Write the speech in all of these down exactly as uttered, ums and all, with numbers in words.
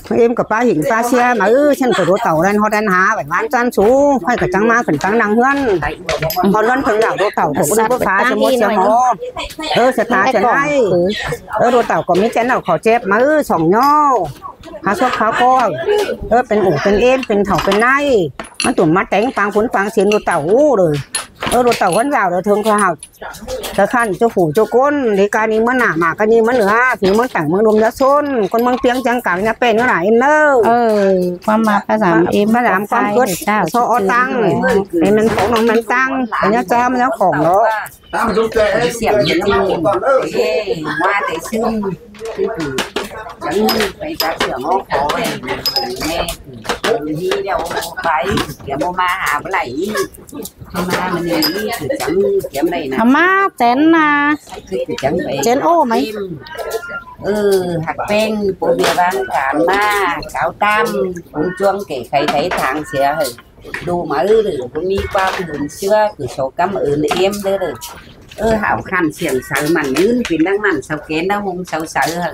Êm ꞌcọ ꞌpá hỉn ꞌpá sia ꞌmá, ư, ꞌsịn ꞌcọ đu tảu đen ꞌhọt đen há, ꞌvạy ꞌván ꞌchăn sú, ꞌhạy ꞌcọ chắng ꞌmá khửn chắng nẳng ꞌhướn. ꞌHọt ꞌlớn thơng đảo đu tảu ꞌcọ ꞌcọ đu báu phá, ꞌsịn mốt sia mó. Ư, sia ta sia nai. Ư, đu tảu ꞌcọ ꞌmí chén đảo khảu chếp ꞌmá, ư, sỏng ꞌnhó. Há sốp há ꞌcọ. Ư, pên ủng pên êm, pên thảu pên nai. ꞌMắn tủm ꞌmá téng pang phún pang sia đu tảu ú đơi. Ư, đu tảu ꞌhướn đảo đơi thơng khảu hảư. Tơ khăn ꞌchu phủ ꞌchu ꞌcốn, đi ca ni ꞌmá nả mả ca ni ꞌmá nửa, phi ꞌmướng tẳng ꞌmướng đôm nhá ꞌsốn, ꞌcốn ꞌmướng piếng chắng cang nhá ꞌpẹn ꞌnớ nả êm ꞌnớ. Ơ, ꞌquám ꞌmá ꞌpá dam êm, ꞌpá dam ꞌquám ꞌcớt, so o tăng, pên ꞌmen phóng nong ꞌmen tăng, pên nhá cham nhá khỏng đó. Sim ꞌmá té sim, chắng phải chả sửa ngó khó, mẹ, đi đeo bái, kéo mô ma hả bláy. Hả ꞌmá chén, à, chén ô ꞌmá. Ư, hảư ꞌpéng, bố bia ꞌváng cám ꞌmá, cáo tam, bố chuông kể khay tháy tháng sia hả. Đu ꞌmá ư, bố ꞌmí ꞌquám ưn ꞌsứa, cử sổ cắm ưn êm đơi đơi. Ư, hảư khăn siêng saư mẳn ưn, pên đăng mẳn sau kén đăng hung sau saư hả.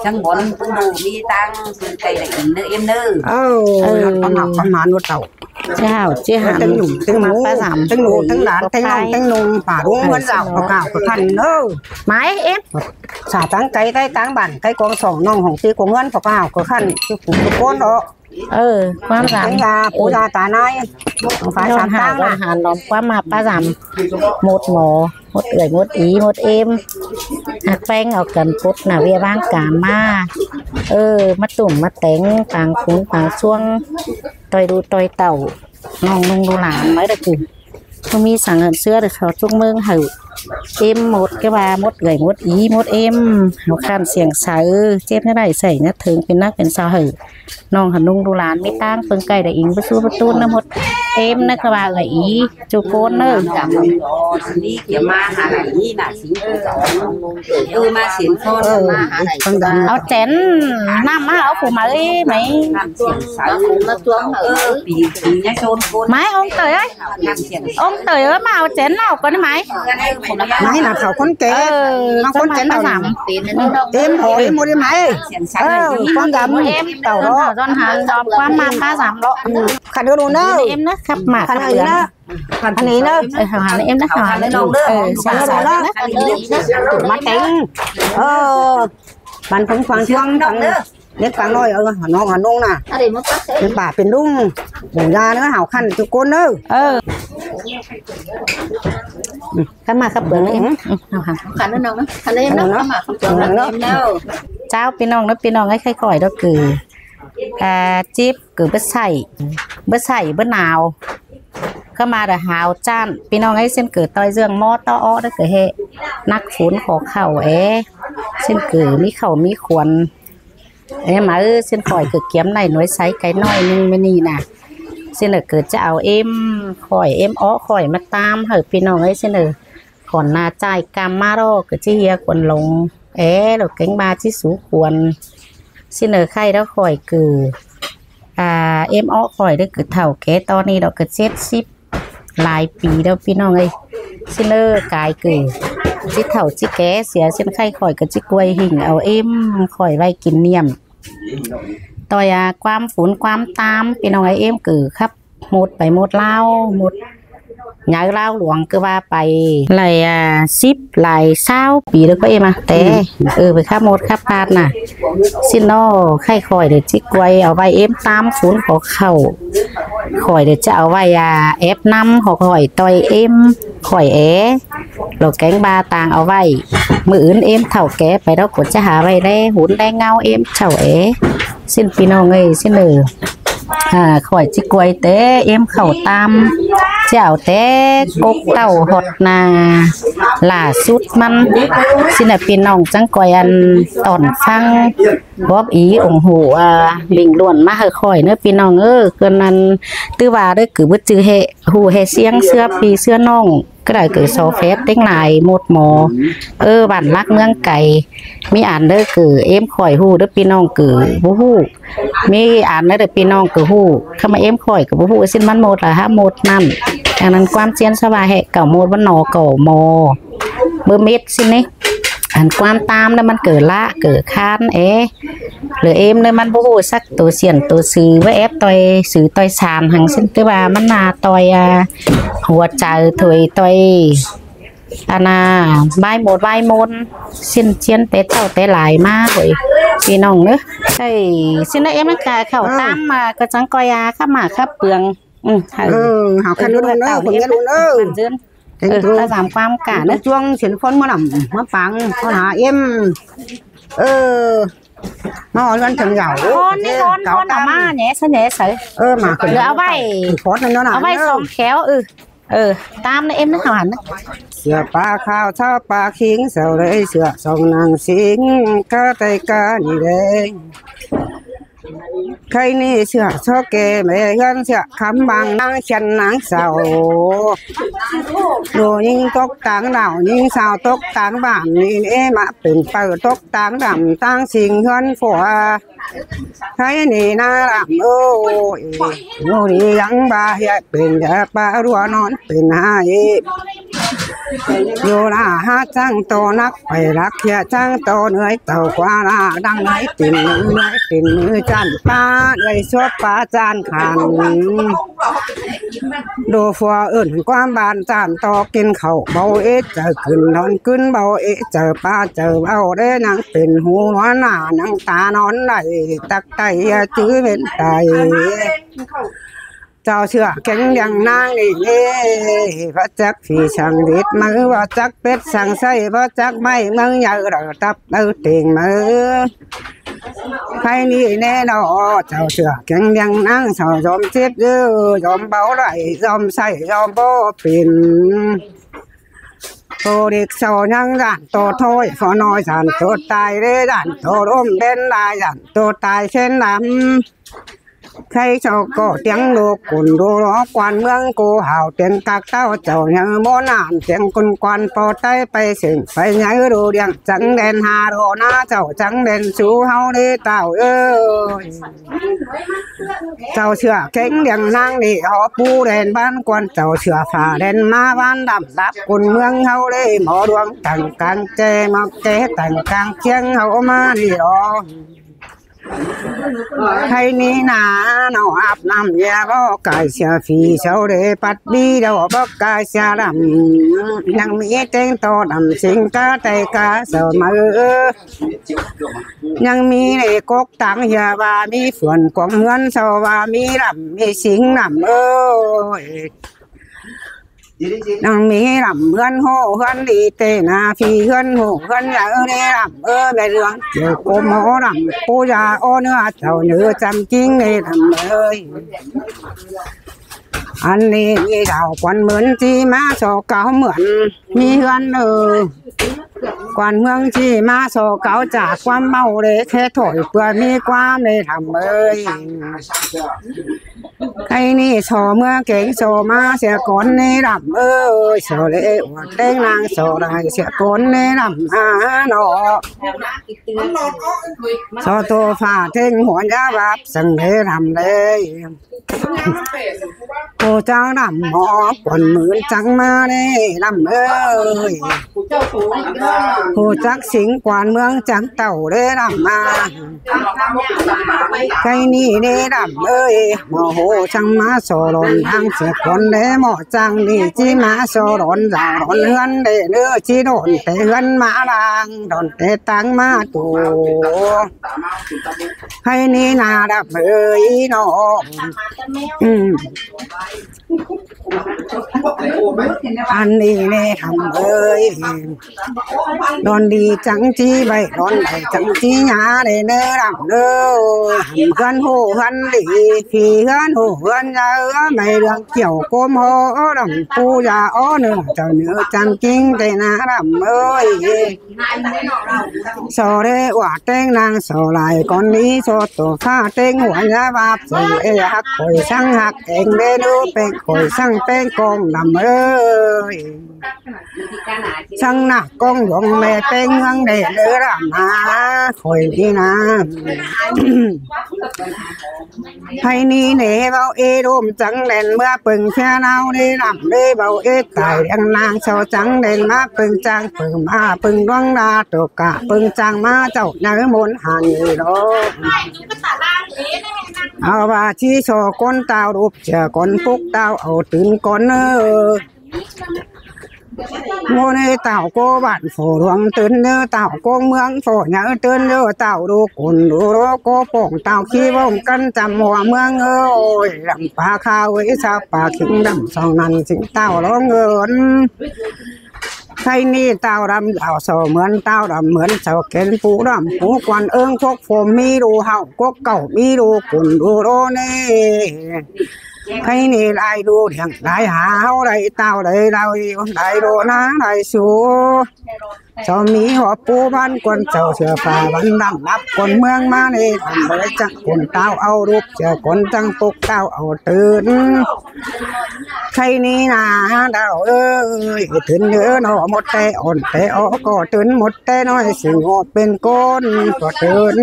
Chắng bón bố đu ꞌmí ꞌtáng, ưn khay đăng ưn đơi êm đơi. Ơ, ơ, ꞌcắm hảư ꞌcắm hẳn ꞌmá tảu. Chảu, ꞌchí hẳn. Tưng nủng, tưng nú, ꞌpá dam, tưng nụ, tưng đán, tưng ꞌnọng, tưng nung, pả đu ꞌhướn đảo, pả cảo, pả khăn, ơ. Mai, êm. Sa táng cáy, cáy táng bản, cáy cuông sỏng, ꞌnọng hỏng ti cuông ꞌhướn, pả cảo, pả khăn, ꞌchu phủ ꞌchu ꞌcốn đó. Ơ, ꞌquám dam. Tưng đa, pú đa ta nai. Hỏng phá ꞌnọng sam hảư táng ꞌquám nả. Hẳn lom ꞌquám ꞌmá ꞌpá dam. Mốt mo, mốt ưởi, mốt í, mốt êm. Hảư ꞌpéng au căn pút nả ꞌviạk ꞌváng cám ꞌmá. Ơ, ꞌmá tủm ꞌmá téng, pang phún pang ꞌsuông. ꞌToi đu ꞌtoi tảu. ꞌNọng ꞌnung đu lan ꞌmá đa cử. Không ꞌmí săng hẳn ꞌsứa đa khảu ꞌchúc ꞌmướng hảư. Êm mốt ké ꞌva mốt ưởi mốt í mốt êm. Hảư khăn siêng saư. Chếp ꞌnhá đảy sảy ꞌnhá thơng pên nắc pên sau hảư. ꞌNọng hảư ꞌnung đu lan ꞌmí ꞌtáng ꞌpơng cay đa ính báu sú báu tún ꞌnớ mốt. Êm ꞌnớ ké ꞌva ưởi í. ꞌChu ꞌcốn ꞌnớ. Au chén ꞌnặm ꞌmá au phủ ꞌmá ới ꞌmí. Mai ông Tơi ơi. Ông Tơi ơi, ꞌmá au chén ꞌnặm ꞌcọ ꞌnị mai. Mai nả khảu ꞌcốn ké. Ơ, ꞌmá ꞌcốn ké ꞌnặm. Êm hảư êm mốt đi mai. Ơ, ꞌquám dam. Êm tảu đó. Dọn hẳn, dọn ꞌquám ꞌmá ꞌpá dam đó. Khăn đu đu ꞌnớ. Êm ꞌnớ, khắp mả khắp ꞌnớ. Ăn ế ꞌnớ. Ơ, hảư hẳn êm ꞌnớ, hảư hẳn êm ꞌnớ. Ơ, săng săng ꞌnớ. Tủm ꞌmá téng. Ơ, bắn phóng phóng phóng phóng. Nét phóng ꞌnọi, ơ, hả ꞌnọng, hả ꞌnọng nả. Nét bả pên ꞌlung. Bổ da ꞌnớ, hảư khăn ꞌchu ꞌcốn ꞌnớ. Ơ. Khắp mả khắp bươn êm. Ơ, hảư hẳn. Khăn ꞌnọng ꞌnớ. Khăn êm ꞌnớ. Khắp mả khắp bươn êm ꞌnớ. Chảu ꞌpi ꞌnọng ꞌnớ, ꞌpi ꞌnọng ới khay khỏi đó cử. À, chếp cử bớt sảy, bớt sảy bớt nảo. Khắp ꞌmá đa hảư ꞌchăn, ꞌpi ꞌnọng ới ꞌsịn cử ꞌtoi ꞌdương ꞌmo ꞌto ók đa cử ꞌhế. Nắc phún khó khảu é. ꞌSịn cử ꞌmí khảu ꞌmí khuôn. É ꞌmá ư, ꞌsịn khỏi cử kiém đảy nuối sáy cáy ꞌnọi ꞌnưng ꞌmá ꞌnị nả. ꞌSịn ꞌnớ cử ꞌchá au êm, khỏi êm ók khỏi ꞌmá tam hảư ꞌpi ꞌnọng ới ꞌsịn ꞌnớ. Khỏn nả ꞌchái căm ꞌmá ꞌló cử ꞌchí ꞌhiê khuôn lông. É ꞌló kéng ꞌva ꞌchí sú khuôn. ꞌSịn ꞌnớ khay đó khỏi cử, à, êm ók khỏi đa cử thảu ké ꞌto ꞌnị đó cử chết síp lai pi đó ꞌpi ꞌnọng ới. ꞌSịn ꞌnớ cai cử ꞌchí thảu ꞌchí ké sia ꞌsịn khay khỏi cử ꞌchí quay hình au êm khỏi ꞌvạy kỷ niệm. ꞌToi, à, ꞌquám phún ꞌquám tam ꞌpi ꞌnọng ới êm cử khắp mốt pay mốt ꞌlao, mốt nháư ꞌlao luông ꞌcọ ꞌva pay. Lai, à, síp lai ꞌsáo pi đa ꞌcọ êm ꞌmá té. Ơ, pay khắp mốt khắp ꞌpát nả. ꞌSịn ꞌnớ khay khỏi đa ꞌchí quay au ꞌvạy êm tam phún khó khảu. Khỏi đa ꞌchá au ꞌvạy, à, ép ꞌnăm khó khỏi ꞌtoi êm khỏi é. ꞌLó kéng ꞌva tang au ꞌvạy. ꞌMự ứn êm thảu ké pay đó ꞌcọ ꞌchá hả ꞌvạy đé hún đé ꞌngáu êm thảu é. ꞌSịn ꞌpi ꞌnọng ới ꞌsịn ꞌnớ. À, khỏi ꞌchí quay té êm khảu tam. Chảu té cốc tảu ꞌhọt nả lả sút ꞌmắn. ꞌSịn ꞌnớ ꞌpi ꞌnọng chắng quay ăn tỏn phăng góp ý ủng hộ, à, bình luận ꞌmá hảư khỏi ꞌnớ ꞌpi ꞌnọng ới. ꞌCọ ꞌnặn ꞌtứ ꞌva đé cử bứt chứ ꞌhế hủ ꞌhế ꞌsiếng ꞌsứa ꞌpi ꞌsứa ꞌnọng. ꞌCọ đảy cử so phép ꞌtếng lai mốt mo. Ơ, bản lắc ꞌmướng cay. ꞌMí ăn đé cử êm khỏi hủ đé ꞌpi ꞌnọng cử báu hủ. ꞌMí ăn đé ꞌpi ꞌnọng cử hủ. Khắp ꞌmá êm khỏi cử báu hủ. ꞌSịn ꞌmắn mốt lai hák mốt ꞌnặn. Ăn ꞌnặn ꞌquám ꞌchiến sa ꞌva ꞌhế cảu mốt ꞌvắn no cảu mo. Báu mết ꞌsịn ꞌnị. ăn ꞌquám ꞌtám ꞌnớ ꞌmắn ꞌcọ lák ꞌcọ ꞌkhán é. Lỏ ꞌếm ꞌnớ ꞌmắn báu ꞌhụ sắc tô siển tô sư, báu ép ꞌtoi sư ꞌtoi san hăng ꞌsịn, ꞌtứ ꞌva ꞌmắn ꞌna ꞌtoi à, hua chaư thôi ꞌtoi ăn à, ꞌvái ꞌmôn ꞌvái ꞌmôn ꞌsịn ꞌchiến té ꞌtạu té lai ꞌmá ꞌhới ꞌpi ꞌnọng ꞌnớ. Ơi, ꞌsịn ꞌnớ ꞌếm ꞌnớ ꞌcọ khảu ꞌtám ꞌmá ꞌcọ chắng ꞌcoi à, khắp ꞌmá khắp ꞌpương. Ừ, hảư khăn ꞌnớ ꞌlụk ꞌnớ, khăn ꞌnớ ꞌlụk ꞌnớ. Ăn dươn. Ơ, ꞌchua ꞌchắng ꞌquám ꞌcọ ꞌnớ. ꞌChuang siên phón ꞌmá ꞌnặm ꞌmá pang ꞌcọ hả ꞌếm. Ơ, ꞌmá ꞌhôn ꞌlươn chắng dảo. ꞌHôn ꞌnị ꞌhôn, ꞌhôn au ꞌmá ꞌnhé sáư ꞌnhé sáư. Ơ, ꞌmá khửn. Lỏ au ꞌvạy. Khửn phón ꞌnặn ꞌnớ ꞌna. Au ꞌvạy song khéo, ừ. Ơ, ꞌtám ꞌnớ ꞌếm ꞌnớ hẳn. Sửa pá khao cháo pá khính sầu đây sửa song nang sính cá tay cá nỉ đây. Khay ꞌnị sửa so kê mê ꞌhướn sửa khắm bang nang chăn nang sau. Đồ nhính tốc táng đảo nhính sao tốc táng bản nỉ ê mạ pên pơ tốc táng đẳng táng sinh ꞌhướn phủa. Khay ꞌnị ꞌna đẳng ơi. Nô đi dắng ba hiệp pên hiệp ba đua non pên hai. Dù là hát chăng tô nắc phải lắc kia chăng tô nưới tàu qua là đang nưới tìm nưới tìm nưới chăn pa nưới suốt pa chăn khăn. Đồ phua ưn qua bàn chăn tô kinh khẩu bầu ít chở cứng non cứng bầu ít chở pa chở bầu để năng tìm hú nó nà năng ta non này tắc tay chứ bên tay. Chào sửa kéng đèng nang đi nê. Bá chắc phi sang đít mơ, bá chắc pết sang say, bá chắc may mơ nhờ đờ tập đờ tình mơ. Khay ꞌnị nê nó, chào sửa kéng đèng nang, sau dòm chếp dư, dòm báu đảy, dòm say, dòm bố pin. Tô địch sau nhăng dản tô thôi, phó nói dản tô tài đê, dản tô đôm bên lai, dản tô tài khen lắm. Khay sau ꞌcọ tiếng đô cùn đô ló quan ꞌmướng cô hào tiếng các tao chầu nhớ mô nản tiếng cùn quan po tay pay sỉnh pay nhớ đô điện trắng đen hà đô ná chầu trắng đen sú háo đê tao ơi. Chầu sửa kéng đèng nang đi hó pu đèn bán quan chầu sửa phả đèn má bán đậm đáp cùn ꞌmướng háo đê mỏ đuông tẳng cang che mọc che tẳng cang chiếng háo má đi đó. Khay ꞌnị ꞌna nó áp năm ya bó cải sia phi sau đê pắt bi đâu bó cải sia đậm. Năng mi téng to đậm sinh cá tay cá sau mơ. Năng mi lê cốc táng ya ba mi phuôn quảng ꞌhướn sau ba mi đậm mi sinh đậm ơi. Năng mi đậm ꞌhướn hô ꞌhướn đi tê na phi ꞌhướn hô ꞌhướn ya ơ đê đậm ơ mẹ dươn chiều cô mô đậm cô ya ô nưa chầu nưa chăm chính đê đậm ơi. Ăn đi đi đảo quán mướn chi má so cáo mượn mi ꞌhướn ơ. Quan ꞌmướng chi má so cáo trả ꞌquám ꞌmau đê khé thổi pưa mi ꞌquám đê đậm ơi. Khay ꞌnị so ꞌmưa kéng so má sia cón đê đậm ơi, so lễ ua téng nang so đài sia cón đê đậm á nó. So tô phả téng hua nhá báp săng đê đậm đê. Cô cháu đậm mỏ quần mướn trắng má đê đậm ơi. Cô chắc xính quan ꞌmướng trắng tàu đê đậm á. Khay ꞌnị đê đậm ơi, mỏ hô chăng má so đón đang sia cón đê mỏ chăng đi chi má so đón dạo đón ꞌhướn đê nưa chi đón té ꞌhướn má đang đón té táng má tù. Khay ꞌnị ꞌna đậm ơi nó. Ừ. Ăn đi nê đậm ơi. Đón đi chắng chi bày đón đảy chắng chi nhá đê nê đậm đơ. ꞌHướn hô ꞌhướn đi phi ꞌhướn hô ꞌhướn ya ơ mày đường chiều cốm hô đậm pu ya ô nưa chào nưa chăm chính tê ꞌna đậm ơi. So đê ua téng nang so lai cón đi so tô pha téng hua nhá báp so ê hắc khỏi săng hắc eng đê nưa peng khỏi săng peng cong đậm ơi. Săng nặc cong đuông mê peng ꞌmướng đê nưa đậm á khỏi đi na. Hây ꞌnị ꞌnị báu ế đôm chắng đen ꞌmứa ꞌpơng ꞌphé ꞌnáo ꞌnị lăm ꞌnị báu ế tai đen ꞌnáng sau chắng đen ꞌmá ꞌpơng chang ꞌpơng ꞌmá ꞌpơng ꞌluống ꞌna tô cả ꞌpơng chang ꞌmá chảu nháư ꞌmôn hẳn ꞌnị lo. Au ꞌva ꞌchí so ꞌcốn ꞌtạu đup sia ꞌcốn pốc ꞌtạu au tứn ꞌcốn ꞌnớ. ꞌMôn ꞌnị ꞌtạu ꞌcọ bản phủ luông tứn ꞌnớ, ꞌtạu ꞌcọ ꞌmướng phủ nháư tứn ꞌnớ, ꞌtạu đu cun đu lô ꞌcọ pông ꞌtạu ꞌkhí ꞌvong căn chăm hua ꞌmướng ơi, lăm pá khao ới sa pá khính đăm song năn sính ꞌtạu ló ngơn. Khay ꞌnị ꞌtạu đăm dảo so mướn, ꞌtạu đăm mướn so kén pú đăm pú quan ương khốc phôm ꞌmí đu hảư khốc cảu ꞌmí đu cun đu lô ꞌnị. Khay ꞌnị lai đu điêng lai hao lai ꞌtạu lai lai lai đu ꞌná lai su. So ꞌmí hua pú ꞌván quan sau sia pha ꞌván đăm lắp quan ꞌmướng ꞌmá ꞌnị, đăm ꞌmới chắng cun ꞌtạu au đup sia cun chắng pốc ꞌtạu au tứn. Khay ꞌnị ꞌna đaư ơi, tứn ꞌnớ ꞌnọ mốt té ôn té ók ꞌcọ tứn, mốt té ꞌnọi sính ꞌnọ pên ꞌcốn ꞌcọ tứn.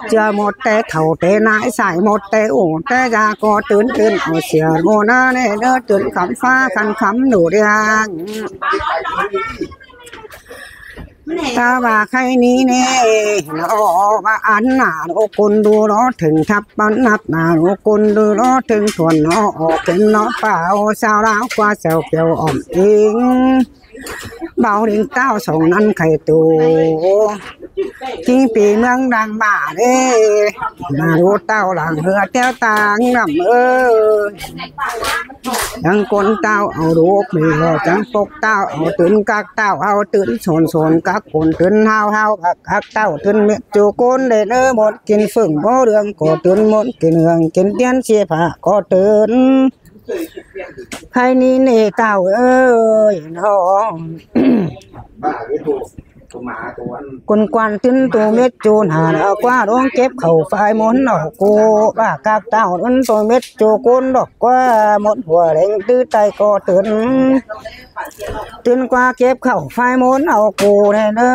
ꞌChớ mốt té thảu té nái sai mốt té ú té da ꞌcọ tứn, tứn au sia ꞌnọ ꞌná ꞌnị ꞌnớ tứn khắm ꞌphá khăn khắm đu điêng. Ta ꞌva khay ꞌnị ꞌnị ꞌnọ ꞌva ăn ꞌna ꞌnọ cun đu ló theng thắp bắn nắp ꞌna ꞌnọ cun đu ló theng thuôn ꞌnọ ók kén ꞌnọ páo sau đao ꞌquá sau piêu ỏm inh. Báu đinh ꞌtạu song năn khay tu ꞌkính pi ꞌmướng đang bả ꞌnị. ꞌNa đu ꞌtạu lăng ꞌhứa ꞌteo tang năm ơi. Chắng cun ꞌtạu au đup ꞌmí lo chắng pốc ꞌtạu au tứn, các ꞌtạu au tứn sôn sôn, các cun tứn hao hao, các ꞌtạu tứn mết ꞌchu cun đê ꞌnớ mốt kin phưng báu đường ꞌcọ tứn, mốt kin hương kin tiên sia phả ꞌcọ tứn. Khay ꞌnị ꞌnị ꞌtạu ơi ꞌnọ. Cun quan tứn tô mết ꞌchu nả ꞌnọ ꞌquá ꞌluống kếp khảu phai ꞌmôn ꞌnọ ꞌcọ, ꞌva các ꞌtạu tứn tô mết ꞌchu cun đọc ꞌquá ꞌmôn hua đen ꞌtứ ꞌtay ꞌcọ tứn. Tứn ꞌquá kếp khảu phai ꞌmôn ꞌnọ ꞌcọ đê ꞌnớ.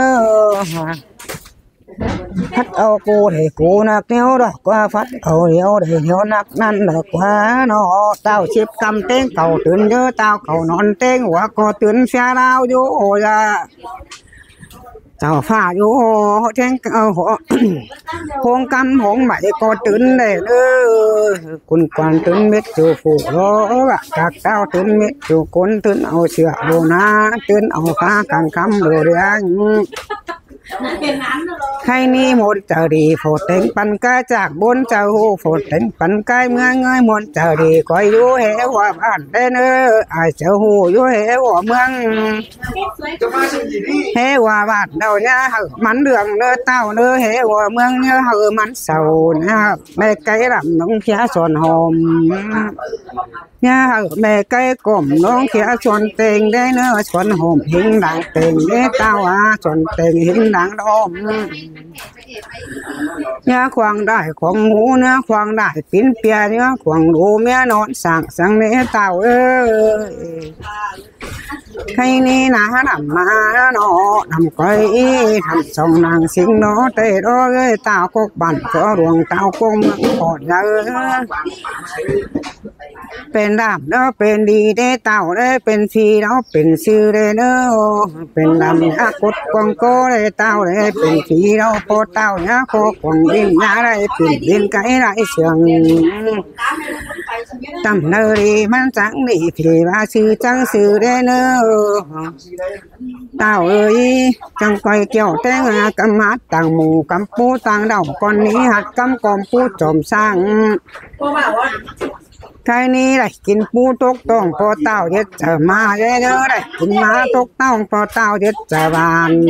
Hắt au ꞌcọ đê ꞌcọ nắc ꞌnéo đọc ꞌquá, phắt au ꞌnéo đê ꞌnéo nắc ꞌnặn đọc ꞌquá ꞌnọ. ꞌTạu síp ꞌcắm ꞌtếng cảu tứn ꞌnớ, ꞌtạu cảu nón ꞌtếng hua ꞌcọ tứn ꞌphé ꞌnáo dú ôi a. Chảu phả dú ôi ꞌtếng, ơ, hua, hông ꞌcắm hông mảy ꞌcọ tứn đê ꞌnớ. Cun quan tứn mết ꞌchu phủ ló, ꞌva các ꞌtạu tứn mết ꞌchu cun tứn au sia đu ꞌná, tứn au phá khăn khắm đu điêng. Khay ꞌnị mốt chaư đi phô têng păn cai, chảu bôn chaư hu phô têng păn cai ꞌmướng ơi. Mốt chaư đi ꞌcoi dú hế hua bản đê ꞌnớ, ai chaư hu dú hế hua ꞌmướng. Hế hua bản đaư ꞌnhá hảư mẳn đường ꞌnớ ꞌtạu ꞌnớ, hế hua ꞌmướng ꞌnhá hảư mẳn sau ꞌnhá. Mê cai lăm ꞌnọng khía suôn hom. ꞌNhá hảư mê cai cỏm ꞌnọng khía suôn têng đê ꞌnớ, suôn hom hính đang têng đê ꞌtạu a, suôn têng hính đang đom. ꞌNhá khoang đải khoang ꞌmú, ꞌnhá khoang đải pín pia, ꞌnhá khoang đu ꞌmía nón sảng săng đê ꞌtạu ơi. Khay ꞌnị ꞌna nắm ꞌmá ꞌnọ, nắm ꞌcoi, nắm song nang sính ꞌnọ, té đó ơi, ꞌtạu cốc bản chó luông, ꞌtạu cốc ꞌmướng ꞌcọ nháư. Pên đam ꞌnớ pên đi đê ꞌtạu đê, pên phi đó pên sư đê ꞌnớ. Pên đam ꞌnhá cốt cuông ꞌcọ đê ꞌtạu đê, pên phi đó ꞌpo ꞌtạu ꞌnhá ꞌcọ cuông đin ꞌnhá đảy pên đin cai đảy siêng. Tăm đaư đi ꞌmắn chắng đi phi ꞌva sư chắng sư đê ꞌnớ. ꞌTạu ơi, chắng ꞌcoi kiẻo ꞌtếng a, ꞌcắm hạt tang mù, ꞌcắm pú tang đảu, ꞌcón ꞌnị hạt ꞌcắm cỏm pú chom sang. Khay ꞌnị đảy kin pú tốc tong ꞌpo ꞌtạu ꞌdệt chaư ꞌmá đê ꞌnớ, đảy kin ꞌmá tốc tong ꞌpo ꞌtạu ꞌdệt chaư ꞌván.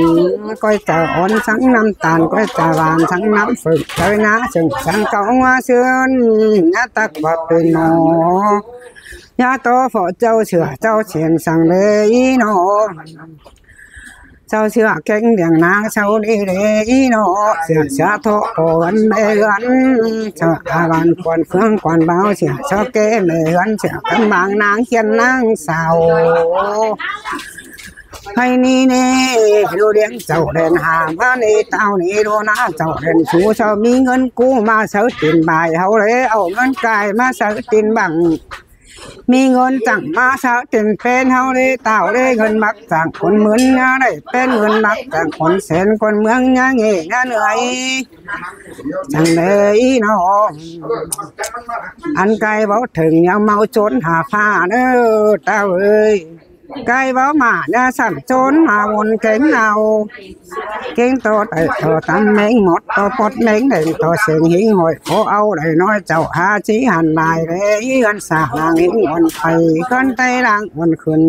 ꞌCoi chaư ón săng ꞌnăm ꞌtan, ꞌcoi chaư ꞌván săng ꞌnăm phưng, chaư ná sưng săng cáu ꞌmá sươn, ꞌnhá tắc ꞌva pên ꞌnọ. ꞌNhá tó phó chảu sửa chảu siêng săng đê ꞌnọ. Chảu sửa kéng điêng nang sau đi đê ꞌnọ. Sửa sửa thọ ꞌcọ ꞌvắn mê ꞌvắn, sửa a ꞌvắn quan phương quan báo, sửa sửa kê mê ꞌvắn, sửa căn bang nang khiên nang sau. Hây ꞌnị ꞌnị, ꞌlụk ꞌliệng chảu đen hả ꞌmá ꞌnị ꞌtạu ꞌnị, ꞌlụk ꞌná chảu đen sú sau ꞌmí ꞌngớn ꞌcú ꞌmá sáư tin bái ꞌháu ꞌlế, au ꞌngớn cai ꞌmá sáư tin băng. ꞌMí ꞌngớn chắng ꞌmá sáư tin pên ꞌháu ꞌlế, ꞌtạu ꞌlế, ꞌngớn ꞌmặc chắng cón ꞌmướng ꞌnhá đảy pên, ꞌngớn ꞌmặc chắng cón sên, cón ꞌmướng ꞌnhá ꞌnị ꞌnhá ꞌnưới. Chắng đảy ꞌnị ꞌnọ. Ăn cai báu thửng ꞌnhá ꞌmá chốn hả ꞌphạ ꞌnớ, ꞌtạu ơi. Cai báu ꞌmá ꞌnhá sẳn chốn ꞌmá ôn kéng au. Kéng ꞌto tảy ꞌto tăm ꞌmếng mốt ꞌto pốt ꞌmếng đảy ꞌto sên ꞌhính ꞌhọi khổ au đảy ꞌnọi chảu hả ꞌchí hẳn lai ꞌlế, ꞌhướn sa lăng ꞌhính ôn pay, ꞌcốn tay lăng ôn khửn.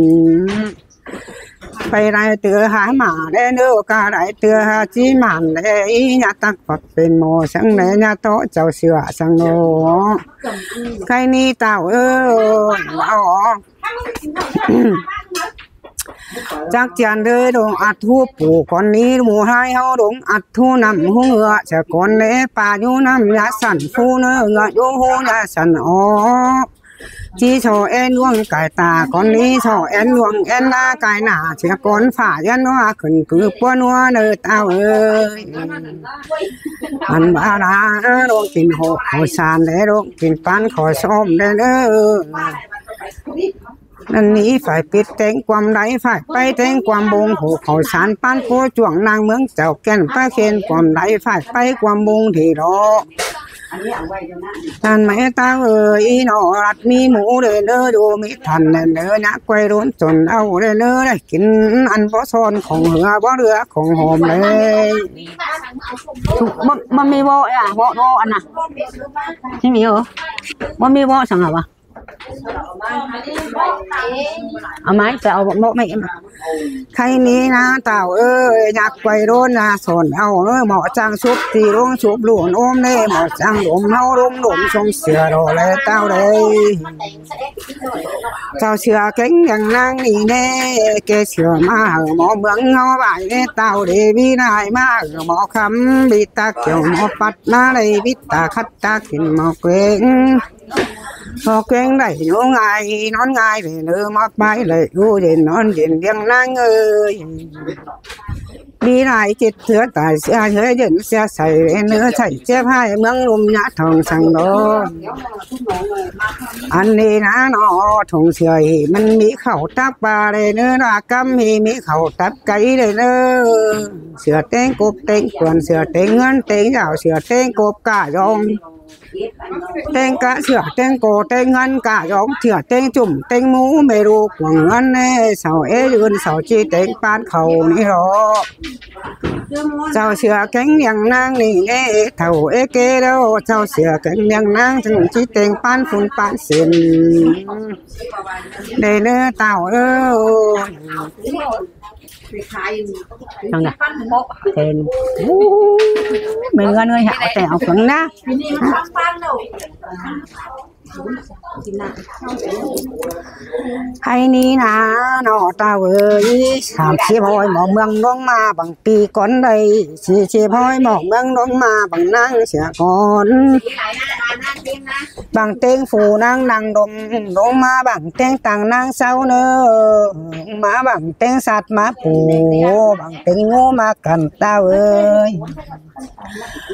Pay lai ꞌtưa hả ꞌmá ꞌlế, ꞌnớ ca lai ꞌtưa hả ꞌchí mẳn ꞌlế, ꞌnhá tắc Phật pên ꞌmo săng ꞌlế, ꞌnhá ꞌtố chảu sửa săng ꞌnọ. Khay ꞌnị ꞌtạu ơi, au. Chắc chắn đới đông ắt ꞌhụ pú cón ꞌnị ꞌmú ꞌhại ꞌháu đông ắt ꞌhụ ꞌnặm ꞌhụ ngựa, ꞌchớ cón ꞌlế pá dú ꞌnặm ꞌnhá sẳn phú ꞌnớ, ngựa dú ꞌhụ ꞌnhá sẳn ók. ꞌChí so ên ꞌluống cai ta cón ꞌnị, so ên ꞌluống ên ꞌná cai nả, ꞌchớ cón phả ên ꞌnua khửn cứ ꞌpúa ꞌnua ꞌnớ ꞌtạu ơi. Ăn bá ꞌná đông kin hô khảu san đé, đông kin pán khảu sôm đé ꞌnớ. ꞌNặn ꞌnị phải pít ꞌtếng ꞌquám đáy, phải páy ꞌtếng ꞌquám bung, hô khảu san pán pú chuông ꞌnáng ꞌmướng Chảu Kẻn ꞌPá Khên ꞌquám đáy, phải páy ꞌquám bung đi lo. ꞌTan ꞌmạy ꞌtạu ơi, ꞌnị ꞌnọ ắt ꞌmí mú đé ꞌnớ, dú ꞌmí thăn đé ꞌnớ, ꞌnhá quay đốn chốn au đé ꞌnớ, đảy kin ăn báu son khong ꞌhứa, báu ꞌlứa khong hom đé. Báu, báu ꞌmí báu, à, báu, báu ăn à. ꞌChí ꞌmí ơ. Báu ꞌmí báu săng hả ꞌva. Au ꞌmá, ꞌchớ au báu ꞌmí. Khay ꞌnị ꞌná ꞌtạu ơi, ꞌnhá quay đốn ꞌnhá son au ꞌnớ, ꞌmo chắng súp ti đông súp lun ôm đé, ꞌmo chắng đốm ꞌháu đông đốm sông sửa đỏ đé ꞌtạu đé. Chảu sửa kéng ꞌliệng ꞌnáng ꞌnị ꞌnế, ké sửa ꞌmá hảư ꞌmo ꞌmướng ꞌháu bái đé ꞌtạu đé, ꞌmí lai ꞌmá hảư ꞌmo khắm, ꞌmí ta kiẻo ꞌmo pắt ꞌmá đảy, ꞌmí ta khắt ta kin ꞌmo quên. ꞌMo quên đảy ꞌnhó ꞌngai, ꞌnón ꞌngai đảy ꞌnớ, ꞌmo pay đảy dú đên ꞌnón đên ꞌliệng ꞌnáng ơi. ꞌMí lai chết ꞌsứa tai ꞌsứa ꞌhới, đên ꞌsứa sai đé ꞌnớ, sai chếp ꞌhại ꞌmướng ꞌlum ꞌnhá thong săng đon. Ăn ꞌnị ꞌná ꞌnọ, thong sửa ꞌhị ꞌmắn ꞌmí khảu tắp ba đé ꞌnớ, ꞌna căm ꞌhị ꞌmí khảu tắp cáy đé ꞌnớ. Sửa ꞌtếng cốp ꞌtếng cuôn, sửa ꞌtếng ꞌngớn ꞌtếng dảo, sửa ꞌtếng cốp cả dong. ꞌTếng cá sửa ꞌtếng cô ꞌtếng ꞌngớn cả dong, sửa ꞌtếng chủm ꞌtếng mú, ꞌmê đu cuông ꞌngớn ꞌnê, sau ế dưn sau ꞌchí ꞌtếng pán khảu ꞌnị lo. Chảu sửa kéng ꞌliệng ꞌnáng ꞌnị ꞌnế, thảu ế ké ꞌlẹo, chảu sửa kéng ꞌliệng ꞌnáng chắng ꞌchí ꞌtếng pán phun pán sên đé ꞌnớ ꞌtạu ơi. Thong đa. Thên. Ú, ꞌmen ꞌngớn ơi hả, té au phắng ꞌná. Hây ꞌnị ꞌná ꞌnọ ꞌtạu ơi, sam síp ꞌhọi ꞌmo ꞌmướng đong ꞌmá bang pi cón đảy, sí síp ꞌhọi ꞌmo ꞌmướng đong ꞌmá bang ꞌnáng sửa cón. Bang ꞌtếng phủ ꞌnáng ꞌnăng đong, đong ꞌmá bang ꞌtếng tang ꞌnáng sau ꞌnớ, ꞌmá bang ꞌtếng sat ꞌmá pú, bang ꞌtếng ꞌngú ꞌmá căn ꞌtạu ơi.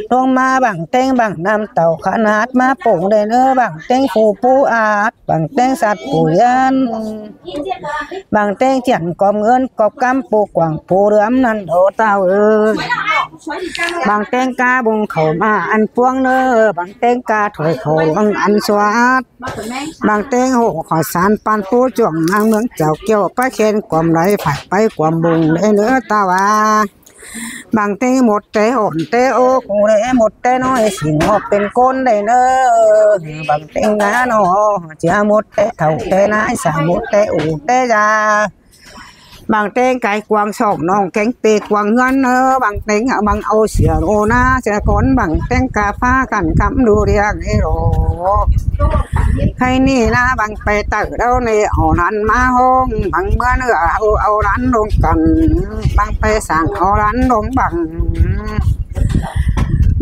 Đong ꞌmá bang ꞌtếng bang ꞌnặm tảu khăn át ꞌmá pông đé ꞌnớ, bang ꞌtếng phủ pú át, bang ꞌtếng sat pú yăn, bang ꞌtếng chiên cóp ꞌngớn cóp cắm pú quảng pú đưm ꞌnặn đo ꞌtạu ơi. Bang ꞌtếng cá bung khảu ꞌmá ăn puông ꞌnớ, bang ꞌtếng cá thôi khảu bang ăn suát. Bang ꞌtếng hô khảu san pán pú chuông ꞌnáng ꞌmướng Chảu Kẻn ꞌPá Khên ꞌquám đáy, phải páy ꞌquám bung đé ꞌnớ ꞌtạu a. Bang ꞌtếng mốt té ổn té ố khu đé, mốt té ꞌnọi sính ꞌhọp pên ꞌcốn đé ꞌnớ. Bang ꞌtếng ꞌná ꞌnọ, ꞌchí mốt té thảu té ꞌnái, sa mốt té ú té da. Bang ꞌtếng cai quang sỏng ꞌnọng kéng pê quang ꞌngớn ꞌnớ, bang ꞌtếng bang au sửa đô ꞌná sửa cón, bang ꞌtếng ca phá căn cắm đu điang ê đô. Khay ꞌnị ꞌná bang pay tảu đaư ꞌnị au lăn ꞌmá ꞌhóng, bang ꞌmưa ꞌnư au, au lăn đong căn, bang pay săng au lăn đong bang.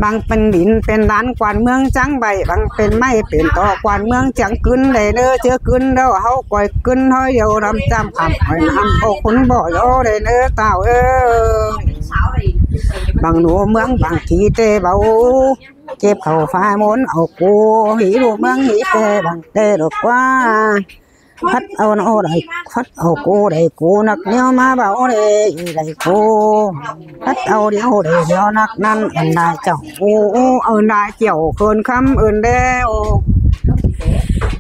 Bang pên đin pên đán quan ꞌmướng chắng ꞌvạy, bang pên ꞌmạy pên ꞌto quan ꞌmướng chắng ꞌcứn đảy ꞌnớ, ꞌchớ ꞌcứn ꞌlẹo ꞌháu ꞌcoi ꞌcứn ꞌhới điêu ꞌnặm ꞌchăm khăm ꞌhới ꞌnặm ꞌpo khốn ꞌpọ dô đảy ꞌnớ ꞌtạu ới. Bang ꞌnụ ꞌmướng bang ꞌkí ꞌtẹ báu, chếp khảu phai môn au cô, hí ꞌnụ ꞌmướng hí ꞌtẹ bang ꞌtẹ độc ꞌquá. Phắt au ꞌnặn đảy, phắt au cô đảy cô ꞌnặc ꞌnéo ꞌmá báu đảy, đảy cô. Phắt au điêu đảy điêu ꞌnặc ꞌnặn ăn lai chảu. Ô, ô, ăn lai chảu khơn khắm ơn đéo.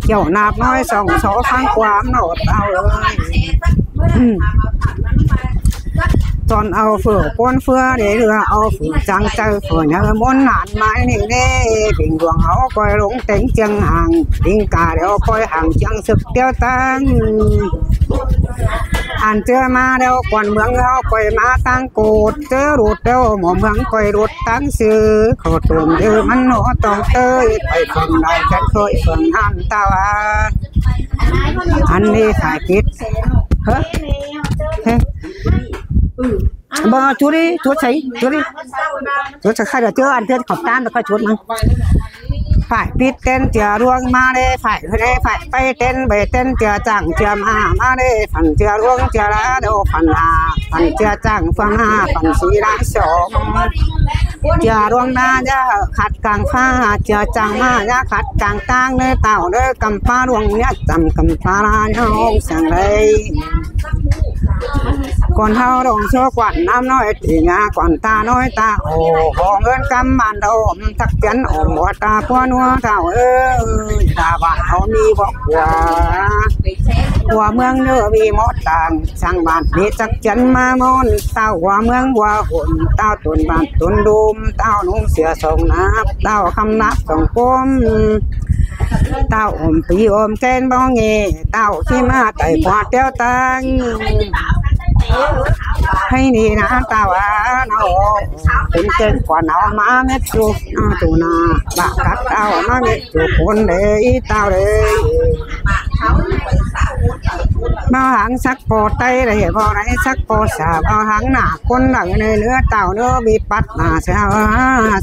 Chảu ꞌnạp ꞌnọi song so phắng ꞌquám ꞌnọ ꞌtạu ới. Chon au phủ ꞌcốn ꞌphứa đảy ꞌlứa au phủ chắng chaư phủ ꞌnhớ ꞌmôn ꞌnặn ꞌmái ꞌnị ꞌnị. Pinh luông ꞌháu ꞌcoi ꞌlống téng ꞌchương hang, pinh ca điêu ꞌcoi hang ꞌchương sứk ꞌtiếu ꞌtáng. Ăn ꞌchớ ꞌmá ꞌlẹo quan ꞌmướng ꞌháu ꞌcoi ꞌmá ꞌtáng cột, ꞌchớ ꞌlụt ꞌlẹo ꞌmo ꞌmướng ꞌcoi ꞌlụt ꞌtáng sư. Khổ tôm ꞌdớ ꞌmắn ꞌnọ tong ꞌtới, ꞌcoi phường lai chắng ꞌcoi phường ꞌnặn ꞌtạu a. Ăn ꞌnị phải kít. Hớ? Hế? Bơ, chuốt đi, chuốt sảy, chuốt đi. Chuốt sảy khai đỏ ꞌchớ ăn ꞌtến khảu ꞌtan ꞌlẹo ꞌcoi chuốt ꞌmắn. Phải pít ꞌtến chia ꞌluống ꞌmá đé, phải ꞌhứ đé, phải pay ꞌtến, bơi ꞌtến chia chắng chia ꞌmá, ꞌmá đé, phăn chia ꞌluống chia ꞌlá đô, phăn ꞌhá, phăn chia chắng, phăn ꞌhá, phăn sí ꞌlá song. Chia ꞌluống ꞌmá ꞌnhá khắt cang ꞌphạ, chia chắng ꞌmá ꞌnhá khắt cang ꞌtáng ꞌnớ ꞌtạu ꞌnớ, ꞌcắm ꞌphạ ꞌluống ꞌnhá chăm ꞌcắm ꞌphạ ꞌlá ꞌnhá ꞌhong săng đảy. Quan ꞌháu ꞌlống ꞌsứa quan ꞌnặm ꞌnọi ꞌti ꞌnhá, quan ta ꞌnọi ta ô, ꞌhong ơn ꞌcắm ꞌmắn đô, chắc chắn ôm ꞌva ta ꞌpúa ꞌnua ꞌtạu ới, ta ꞌva ꞌháu ꞌmí bók ꞌva, ꞌva ꞌmướng ꞌnớ ꞌmí mót tang, săng ꞌván ꞌmí chắc chắn ꞌmá môn, ꞌtạu ꞌva ꞌmướng ꞌva hôn, ꞌtạu tốn ꞌván tốn đôm, ꞌtạu ꞌnung sia song ꞌnặp, ꞌtạu khăm ꞌnặp song ꞌcốm. ꞌTạu ôm pí ôm ken báu ꞌnị, ꞌtạu ꞌchí ꞌmá tai ꞌpọ ꞌtiếu ꞌtáng. Hây ꞌnị ꞌnạ ꞌtạu a, ꞌnọ, pên ken quan ꞌháu ꞌmá mết ꞌchu, ꞌnọ, ꞌchu ꞌnạ, báu cắp ꞌtạu ꞌmá mết ꞌchu cốn đảy, ꞌtạu đảy. Báu háng sắc ꞌpo ꞌTáy đảy, báu đảy sắc ꞌpo sả, báu háng ꞌnạ cốn đaư ꞌnị ꞌnớ ꞌtạu ꞌnớ, ꞌmí pắt ꞌnạ sia,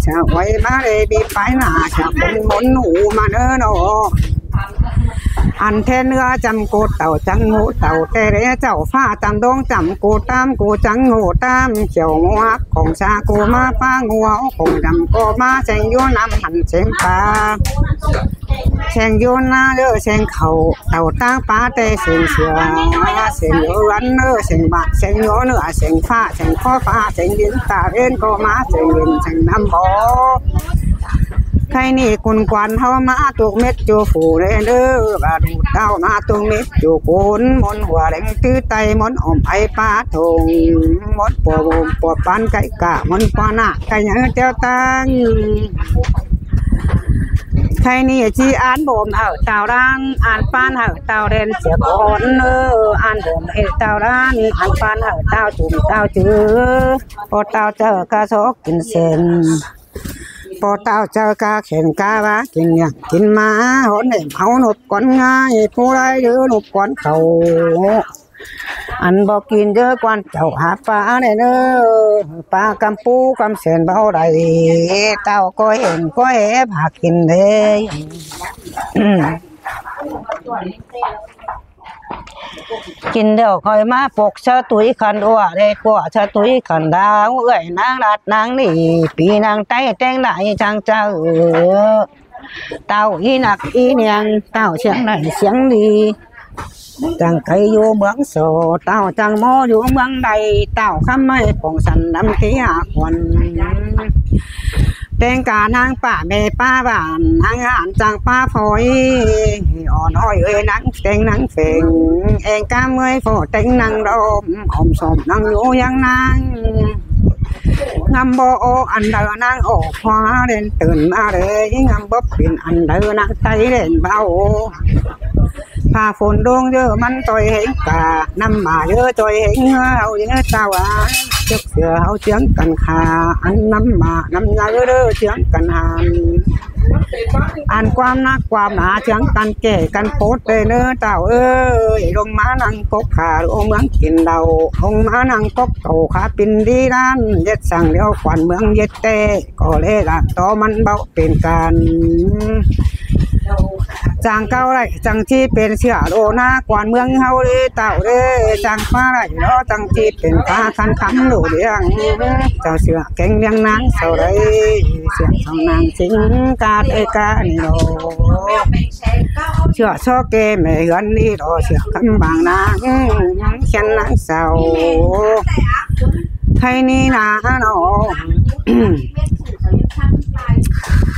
sia uối ꞌmá đảy, ꞌmí pay ꞌnạ sia cốn môn ꞌnụ ꞌmá ꞌnớ ꞌnọ. Ăn ꞌtến ꞌnưa chăm ꞌcột ꞌtạu chắng ꞌngộ ꞌtạu ꞌtẹ đảy, chảu ꞌphạ chăm ꞌlống chăm ꞌcột ꞌtám, ꞌcột chắng ꞌngộ ꞌtám, chảu ꞌmo hắc khong sa ꞌcột ꞌmá ꞌpá ꞌngộ, khong chăm ꞌcột ꞌmá seng dú ꞌnặm hẳn seng pá. Seng dú ꞌná ꞌlứa seng khảu, ꞌtạu ꞌtáng pá ꞌtẹ seng sia, seng dú ꞌlắn ꞌlứa seng bát, seng dú ꞌnưa seng ꞌphạ, seng khó ꞌphạ, seng đin ta ꞌvến ꞌcọ ꞌmá, seng đin seng ꞌnặm báu. Khay ꞌnị cun quan ꞌháu ꞌmá ꞌtộc mết ꞌchu phủ đảy ꞌnớ, ꞌva đu ꞌtạu ꞌmá ꞌtộc mết ꞌchu cốn, môn hua đeng ꞌtứ ꞌTáy, môn ôm ải pá thông, môn pua bôm pua pán cay cả, môn pua ꞌnạ cay nháư ꞌtiếu ꞌtáng. Khay ꞌnị ꞌchí án bôm hảư ꞌtạu đan, án pán hảư ꞌtạu đen sia cốn ꞌnớ, án bôm hảư ꞌtạu đan, án pán hảư ꞌtạu chum ꞌtạu chứ. ꞌPo ꞌtạu chaư cá sóc kin sên, ꞌpo ꞌtạu chaư cá khẻn cá ꞌva kin ꞌnhắng kin ꞌmá, hôn ꞌném ꞌháu ꞌnộp cón ꞌngai, pú đảy ꞌdớ ꞌnộp cón khảu. Ăn báu kin ꞌdớ quan chảu hák pá đảy ꞌnớ, pá ꞌcắm pú ꞌcắm sên báu đảy, ꞌtạu ꞌcoi hên ꞌcoi ép hák kin đảy. Kin ꞌlẹo khỏi ꞌmá pốc sáư tui khăn ꞌlụa đảy, ꞌpọ sáư tui khăn đao, ưới ꞌnáng ꞌlặt ꞌnáng ꞌnị, pí ꞌnáng ꞌTáy ꞌtếng đảy chắng chaư. ꞌTạu í ꞌnặc í ꞌniêng, ꞌtạu siêng đảy siêng đi. Chắng cay dú ꞌmướng so, ꞌtạu chắng ꞌmo dú ꞌmướng đảy, ꞌtạu khắm ꞌmạy pông săn đăm tí hák khuôn. Téng ca ꞌnáng pả ꞌme pá bản, ꞌnáng hản chắng pá phoi. Ổ ꞌnọi ơi ꞌnáng téng ꞌnáng pheng, eng cá ꞌmới phô téng ꞌnáng đom, ôm sôm ꞌnáng dú ꞌhiếng ꞌnáng. ꞌNgắm báu ố ăn đaư ꞌnáng ổ khóa đen tưn ꞌmá đảy, ꞌngắm báu pên ăn đaư ꞌnáng ꞌTáy đen báu. Pha phôn đông ꞌdớ ꞌmắn ꞌtoi ꞌhéng cả, ꞌnặm ꞌmá ꞌdớ ꞌtoi ꞌhéng ꞌháu ꞌdớ ꞌtạu a. Chốc sia ꞌháu ꞌchương căn khả, ăn ꞌnặm ꞌmá ꞌnặm ꞌnhá ꞌdớ ꞌchương căn hẳn. Ăn ꞌquám ꞌnặc ꞌquám ꞌná ꞌchương căn kẻ căn pốt ꞌlế ꞌnớ ꞌtạu ơi. ꞌLống ꞌmá ꞌnăng cốc khả ꞌlụa ꞌmướng kin đau, ꞌlống ꞌmá ꞌnăng cốc cảu khả pin đi đan, ꞌdệt săng điêu quan ꞌmướng ꞌdệt ꞌtẹ, ꞌcọ ꞌlế ꞌlạ tó ꞌmắn báu pên căn. Chang cáu đảy chắng ꞌchí pên sia ꞌlụa ꞌná quan ꞌmướng ꞌháu đi ꞌtạu đi. Chang ꞌphạ đảy ꞌló chắng ꞌchí pên ꞌphạ khăn khắm ꞌlụa điêng. Chảu sia kéng điêng ꞌnáng sau đảy, sia sau ꞌnáng sính cá tê cá ꞌnị ꞌló. Sia so kê mê ꞌhướn ꞌnị ꞌló, sia khắm bang ꞌnáng, ꞌchén ꞌnáng sau. Thái ꞌnị ꞌná ꞌnọ.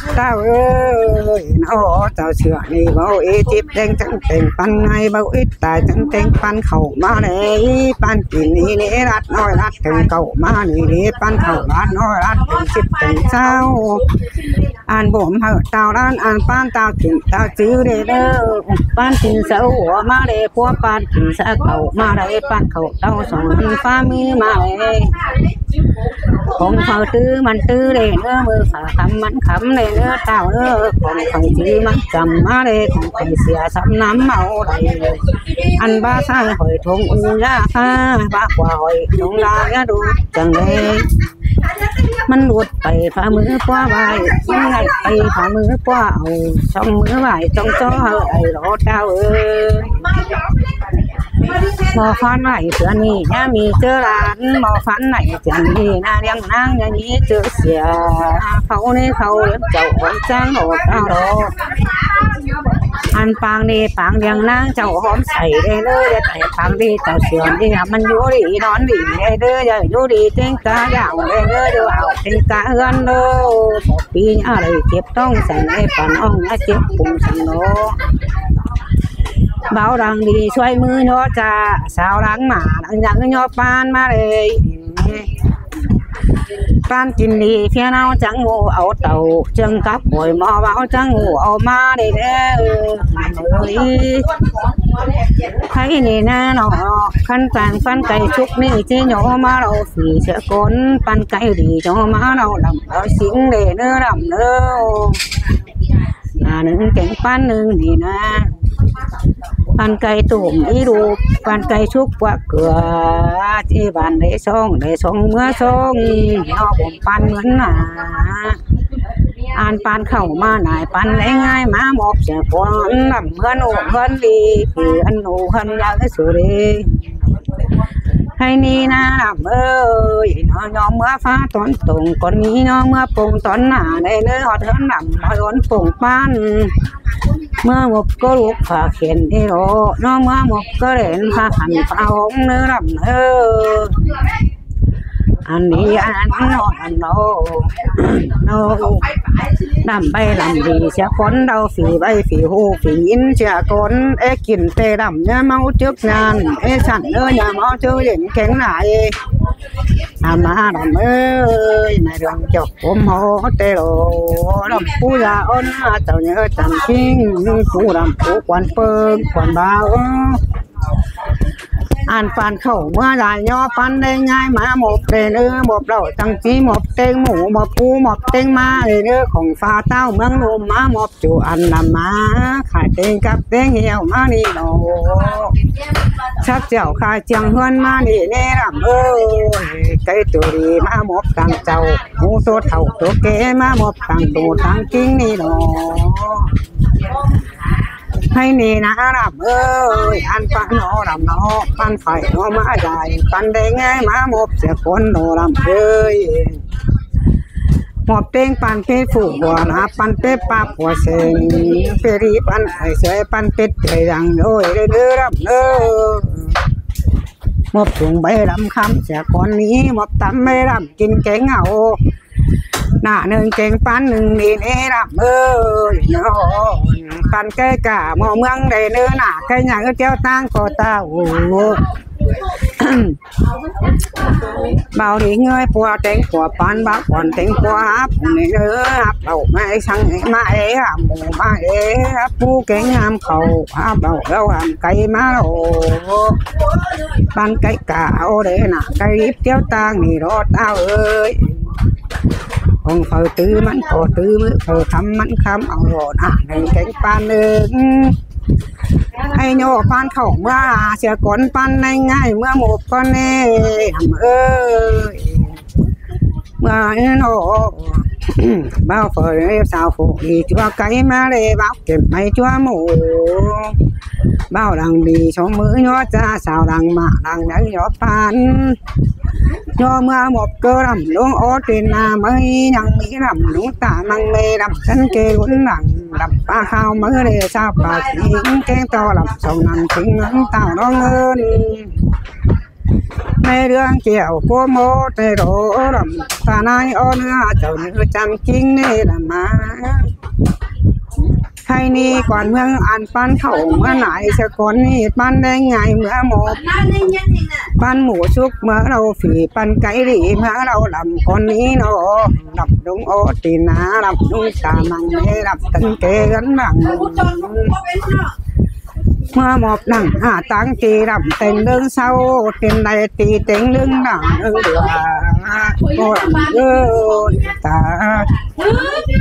ꞌTạu ơi, ꞌnọ ꞌtạu sia ꞌnị báu ꞌí chếp ꞌtếng chắng têng ꞌpắn ꞌngai, báu ꞌí tai chắng têng ꞌpắn khảu ꞌmá đảy, ꞌpắn kin ꞌnị ꞌnị lắt ꞌnọi lắt têng cảu ꞌmá ꞌnị ꞌnị, ꞌpắn khảu lắt ꞌnọi lắt têng síp têng ꞌsáo. Ăn bốm hảư ꞌtạu đan, ăn ꞌpắn ꞌtạu kin ꞌtạu chứ đê ꞌnớ, ꞌpắn kin ꞌsáo ꞌhua ꞌmá đê, ꞌpúa ꞌpắn kin ꞌsáo cảu ꞌmá đảy, ꞌpắn khảu ꞌtạu song ꞌphá ꞌmứ ꞌmá đảy. Khong phaư ꞌtứ ꞌmắn ꞌtứ đê ꞌnớ, ꞌmự khả khắm ꞌmắn khắm đê ꞌnớ ꞌtạu ꞌnớ, khong phaư chứ ꞌmắn chăm ꞌmá đê, khong phaư sia sắm ꞌnắm au đảy. Ăn bá sai hỏi thong u ꞌnhá ꞌkhạ, bá ꞌquá hỏi thong đa ꞌnhá đu chắng đê. ꞌMắn ꞌlụt pay ꞌphạ ꞌmứ ꞌpúa ꞌvạy, ꞌmắn ꞌlạy pay ꞌphạ ꞌmứ ꞌpúa au, song ꞌmứ ꞌvạy song ꞌchó hảư đảy ꞌló ꞌtạu ơi. ꞌMo ꞌphắn ꞌvạy ꞌchưa ꞌnị ꞌnhá ꞌmí ꞌchớ đan, ꞌmo ꞌphắn ꞌvạy ꞌchưa ꞌnị ꞌná điêng ꞌnáng ꞌnhá ꞌmí ꞌchớ sia. Khảu ꞌnị khảu điêng chảu ꞌhôm chắng ꞌhọt ꞌtạu ꞌló. Ăn pang ꞌnị pang điêng ꞌnáng chảu ꞌhôm sảy đê ꞌnớ, đê tảy pang ꞌnị chảu sia ꞌnị ꞌmắn dú đi ꞌnón đi đê ꞌnớ, dú đi ꞌtếng cá dảo đê ꞌnớ, dú au ꞌtếng cá ꞌhướn ꞌnớ. Pí ꞌnhá đảy chếp tong sảy đê păn ꞌnọng ꞌnhá chếp pung săng ꞌnớ. Báu đăng đi ꞌsuối ꞌmứ ꞌnhó ꞌchạ, sau đăng ꞌmá đăng dăng ꞌnhó ꞌpắn ꞌmá đê. ꞌPắn kin đi phiến au chắng ꞌmự au tảu, ꞌchương cắp bối ꞌmo báu chắng ꞌmự au ꞌmá đê đê. Thái ꞌnị ꞌná ꞌnọ, khăn chang ꞌpắn cai súc ꞌnị ꞌchí ꞌnhó ꞌmá ꞌlạu phỉ sia cốn, ꞌpắn cai đi ꞌnhó ꞌmá ꞌlạu đăm ꞌló sính đê ꞌnớ đăm ꞌnớ. ꞌNa ꞌnưng kéng ꞌpắn ꞌnưng ꞌnị ꞌná. ꞌPắn cai tủm ꞌí đu, ꞌpắn cai súc ꞌpúa ꞌcứa, ꞌchí ban đê song, đê song ꞌmứa song, ꞌnhó bốm ꞌpắn ꞌmướn ꞌnạ. Ăn ꞌpắn khảu ꞌmá nải ꞌpắn đé ꞌngai ꞌmá ꞌmọp sia cốn, đăm ꞌhướn ụ ꞌhướn đi, phỉ ꞌhướn ụ ꞌhướn dăng ꞌsứ đê. Thái ꞌnị ꞌná đăm ơi, ꞌnhó ꞌnhó ꞌmứa ꞌphạ tón tông, cón ꞌnị ꞌnhó ꞌmứa pông tón nả, đê ꞌnớ ꞌhọt ꞌhướn đăm ꞌhọt ꞌhướn pông ꞌpắn. ꞌMứa ꞌmộp ꞌcọ luk phả khiên đi ꞌló, ꞌnhó ꞌmứa ꞌmộp ꞌcọ đen phả khăn phả hống ꞌnớ đăm ơi. Ăn đi ăn ꞌnọ ăn ꞌnọ. ꞌNọ. Đăm ꞌvạy đăm đi sia cốn đau phỉ ꞌvạy phỉ hu phỉ ꞌnhín sia cốn é kin tê đăm ꞌnhá ꞌmáu trước nhàn é sẳn ꞌnớ ꞌnhá ꞌmáu chứ đen kéng nải. ꞌNa ꞌmá đăm ơi, ꞌmá đường chọc cốm hô tê lô, đăm pú da ôn ꞌnhá chảu ꞌnhớ chăm ꞌchính, pú đăm pú quan ꞌpơng quan báo. Ăn ꞌpắn khảu ꞌmứa lai ꞌnhó ꞌpắn đé ꞌngai ꞌmá ꞌmộp đê ꞌnớ, ꞌmộp ꞌlạu chắng ꞌchí ꞌmộp ꞌtếng mủ ꞌmộp pú ꞌmộp ꞌtếng ꞌmá đê ꞌnớ, khong pha ꞌtạu ꞌmướng ꞌlum ꞌmá ꞌmộp ꞌchu ăn đăm ꞌmá, khải ꞌtếng cắp ꞌtếng hiêu ꞌmá ꞌnị ꞌnọ. Sắp chẻo khai chiêng ꞌhướn ꞌmá ꞌnị ꞌnế đăm ơi, cai tô đi ꞌmá ꞌmộp tang chảu, ꞌmú tô thảu tô ké ꞌmá ꞌmộp tang tô tang ꞌchính ꞌnị ꞌnọ. Thái ꞌnị ꞌná đăm ơi, ăn ꞌpắn ꞌnọ đăm ꞌnọ, ꞌpắn phải ꞌnọ ꞌmá dai, ꞌpắn đé ꞌngai ꞌmá ꞌmộp sia cốn ꞌnọ đăm ơi. ꞌMộp ꞌtếng ꞌpắn pết phủ hua ꞌná, ꞌpắn pết ꞌpặp hua seng, pết đi ꞌpắn ải sơi, ꞌpắn pết tê dăng ôi, đê đư đăm ơ. ꞌMộp sung báy đăm khắm sia cốn ꞌnị, ꞌmộp tắm báy đăm kin kéng au. ꞌNa ꞌnưng kéng ꞌpắn ꞌnưng ꞌnị ꞌnế đăm ơi. ꞌPắn ké cả ꞌmo ꞌmướng đê ꞌnớ ꞌnạ, ké nhăng ứt ꞌtiếu ꞌtáng ꞌcọ ꞌtạu. Báu đi ꞌngới pua téng pua ꞌpắn, báu ꞌcọn téng pua háp ꞌnị ꞌnớ, háp lảu ꞌmá é săng é ꞌmá é háp mủ ꞌmá é háp pú kéng háp khảu, háp lảu ꞌlẹo háp cáy ꞌmá lảu. ꞌPắn cáy cả au đê ꞌnạ, cáy ứt ꞌtiếu ꞌtáng ꞌnị ꞌló ꞌtạu ơi. Hong phaư tứ ꞌmắn ꞌcọ tứ ꞌmự, phaư khắm ꞌmắn khắm, au lỏ nả ꞌnưng kéng ꞌpan ꞌnưng. Hảư ꞌnhó ꞌpan khảu ꞌmứa ꞌhạ sia cón ꞌpan ꞌnai ꞌngai ꞌmứa ꞌmộp cón ꞌnê ꞌnặm ới. ꞌMứa ꞌnọ báu phaư ꞌlế sau phủ đi ꞌchua cáy ꞌmá ꞌlế báu kẻm ꞌmạy ꞌchua ꞌmộ. Báu lăng đi sôm ꞌmự ꞌnhó ꞌchạ sau lăng ꞌmạ lăng nháư ꞌnhó ꞌpan. ꞌNhó ꞌmứa ꞌmộp ꞌcọ lăm ꞌlống ók tin ꞌna ꞌmới ꞌnhắng ꞌmí lăm ꞌlống ta ꞌmăng ꞌmê lăm săn kê ꞌlốn lăng lăm ꞌpá khao ꞌmới ꞌlế sau ꞌpá ꞌchí kéng ꞌto lăm song ꞌnặn chính ꞌnặn táo ꞌnọng ơn. ꞌMê ꞌlướng kiẻo ꞌcốm ꞌmố tê đổ lăm ta ꞌnai ók ꞌnứa chảu ꞌnư chăm chính ꞌnê lăm ꞌmá. Hảư ꞌnị quan ꞌmướng ăn ꞌpan khảu ꞌmứa nải sia cón ꞌnị ꞌpan đé ꞌngai ꞌmứa ꞌmộ. ꞌPan mủ súc ꞌmứa ꞌlạu phỉ ꞌpan cáy đi ꞌmứa ꞌlạu lăm cón ꞌnị ꞌnọ. Lăm ꞌlống ók tin ꞌna lăm ꞌlống ta ꞌmăng ꞌmê lăm tăn kê ꞌgớn lăng. ꞌMứa ꞌmộp nẳng ꞌhạ táng ti lăm têng ꞌlướng sau tin đảy ti têng ꞌlướng lăng ꞌlướng đua. ꞌCọ lăm ꞌlứa ta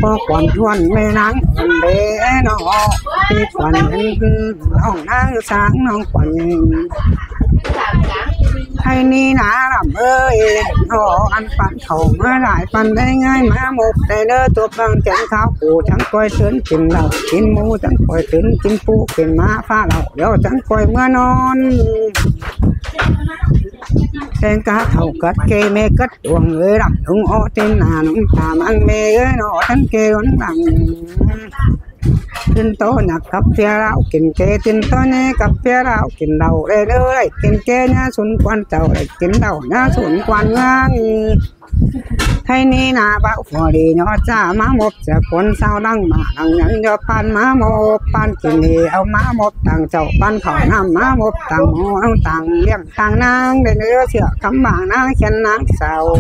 ꞌcọ quan ꞌhuôn ꞌmê ꞌnáng ơn đé ꞌnọ. Ti quan ꞌnọng ꞌnáng sáng ꞌnọng quan. Hảư ꞌnị ꞌnạ lăm ới ꞌnọ ăn ꞌpan khảu ꞌmứa đảy ꞌpan đé ꞌngai ꞌmá ꞌmộp đảy ꞌnớ tốp ꞌlăng chén kháo củ chắng ꞌcoi tứn kin lảu kin ꞌmú chắng ꞌcoi tứn kin pú kin ꞌmá ꞌphạ lảu ꞌlẹo chắng ꞌcoi ꞌmứa ꞌnón. Têng cá khảu cất kê ꞌmê cất uông ới lăm ꞌlống ók tin ꞌna ꞌlống ta ꞌmăng ꞌmê ới ꞌnọ tăn kê ꞌlốn lăng. Tin ꞌtố ꞌnặp cắp ꞌpía ꞌlạu kin kê, tin ꞌtố ꞌnê cắp ꞌpía ꞌlạu kin lảu đé ꞌnớ đảy kin kê ꞌnhá sún quan chảu đảy kin lảu ꞌnhá sún quan ꞌmướng. Hảư ꞌnị ꞌnạ báu phủ đi ꞌnhó ꞌchạ ꞌmá ꞌmộp sia cón sau lăng ꞌmạ lăng nháư ꞌnhó ꞌpan ꞌmá ꞌmộp ꞌpan kin đi au ꞌmá ꞌmộp tang chảu ꞌpan khảu ꞌnặm ꞌmá ꞌmộp tang ꞌmộ tang ꞌliệng tang ꞌnáng đé ꞌnớ sia khắm bang ꞌnáng chén ꞌnáng sau.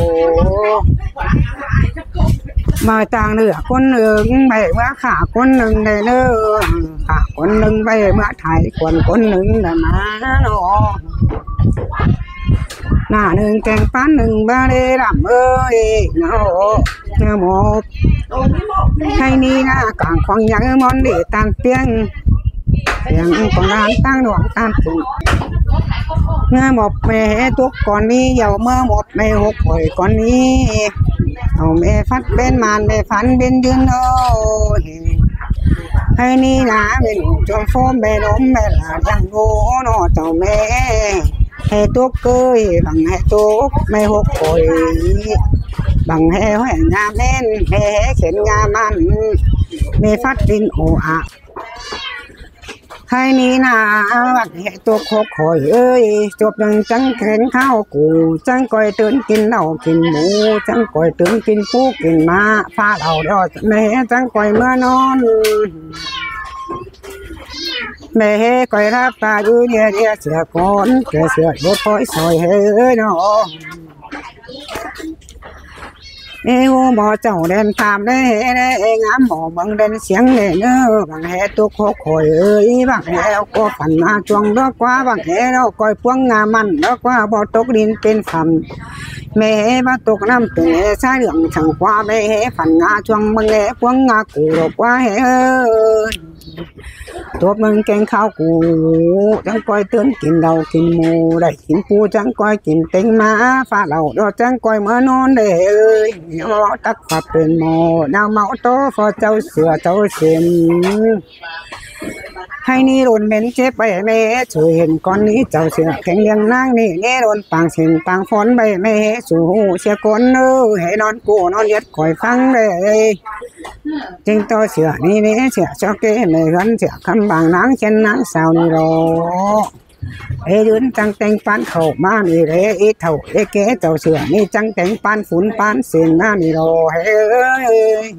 ꞌMá tang ꞌnưa cốn ꞌnưng ꞌmạy ꞌmứa khả cốn ꞌnưng đé ꞌnớ. Khả cốn ꞌnưng ꞌmạy ꞌmứa thái quan cốn ꞌnưng đé ꞌmá ꞌnọ. Nả ꞌnưng kéng ꞌpán ꞌnưng báu đé lăm ới ꞌnọ. ꞌNhá ꞌmộp hảư ꞌnị ꞌnạ cang khoang nháư ꞌmón đi ꞌtan ꞌpiếng. Piếng cong ꞌlan ꞌtáng ꞌluống ꞌtan tưng. ꞌNhá ꞌmộp ꞌmê hế tốc cón ꞌnị dau ꞌmá ꞌmộp ꞌmê hốc khỏi cón ꞌnị. Au ꞌmê phắt bến man ꞌmê phắn bến dưn ꞌnớ. Hảư ꞌnị ꞌnạ ꞌmê ꞌnụ chom phôm ꞌmê ꞌnôm ꞌmê lả đang ꞌnô ꞌnọ chảu ꞌmê. Hế tốc ới, bang hế tốc ꞌmê hốc khỏi. Bang hế hoái ꞌnhá ꞌmến, ꞌmê hế khến ꞌnhá ꞌmắn. ꞌMê phắt đin ổ ạk. Hảư ꞌnị ꞌnạ bang hế tốc hốc khỏi ới, chốp ꞌnưng chắng kéng kháo củ, chắng ꞌcoi tứn kin lảu kin ꞌmú, chắng ꞌcoi tứn kin pú kin ꞌmá ꞌphạ lảu ꞌlẹo ꞌmê hế chắng ꞌcoi ꞌmứa ꞌnón. ꞌMê hế ꞌcoi ꞌlạp ta dú ꞌnhá ꞌnhá sia cón, kẻ sia dú ꞌcoi soi hế ới ꞌnọ. ꞌMê ꞌhụ ꞌmo chảu đen tham đé hế đé ꞌngắm ꞌmo ꞌmướng đen siếng đé ꞌnớ, bang hế tốc hốc khỏi ới, bang hế ꞌcọ phắn ꞌmá chuông đé ꞌquá, bang hế ꞌcoi puống ꞌnhá ꞌmắn đé ꞌquá, báu tốc đin pên phắn. ꞌMê hế báu tốc ꞌnặm pên hế ꞌsái ꞌlương chắng ꞌquá, ꞌmê hế phắn ꞌnhá chuông bang hế puống ꞌnhá củ đé ꞌquá hế ới. Chốp ꞌnưng kéng kháo củ, chắng ꞌcoi tứn kin lảu kin ꞌmú, đảy kin pú chắng ꞌcoi kin têng ꞌmá ꞌphạ lảu ꞌlẹo chắng ꞌcoi ꞌmứa ꞌnón đé ới. ꞌNhá ꞌmá tắc phạt pên ꞌmo, ꞌnhá ꞌmá tó phó chảu sửa chảu sêm. Hảư ꞌnị ꞌlốn mến chếp ꞌvạy ꞌmê hế chu hên cón ꞌnị chảu sửa kéng ꞌliệng ꞌnáng ꞌnị, ꞌnị ꞌlốn pang sên pang phón ꞌvạy ꞌmê hế chu ꞌhụ sia cón ꞌnớ, hế ꞌnón ꞌcọ ꞌnón ꞌdệt khỏi phắng đé. Chính ꞌto sửa ꞌnị ꞌnị sửa ꞌchọ kê ꞌmê ꞌhướn sửa khắm bang ꞌnáng chén ꞌnáng sau ꞌnị lo. Ê dưn chắng téng ꞌpán khảu ꞌmá ꞌnị đé, ê thảu ê kê chảu sửa ꞌnị chắng téng ꞌpán phún ꞌpán sên ꞌmá ꞌnị lo. Hế ới.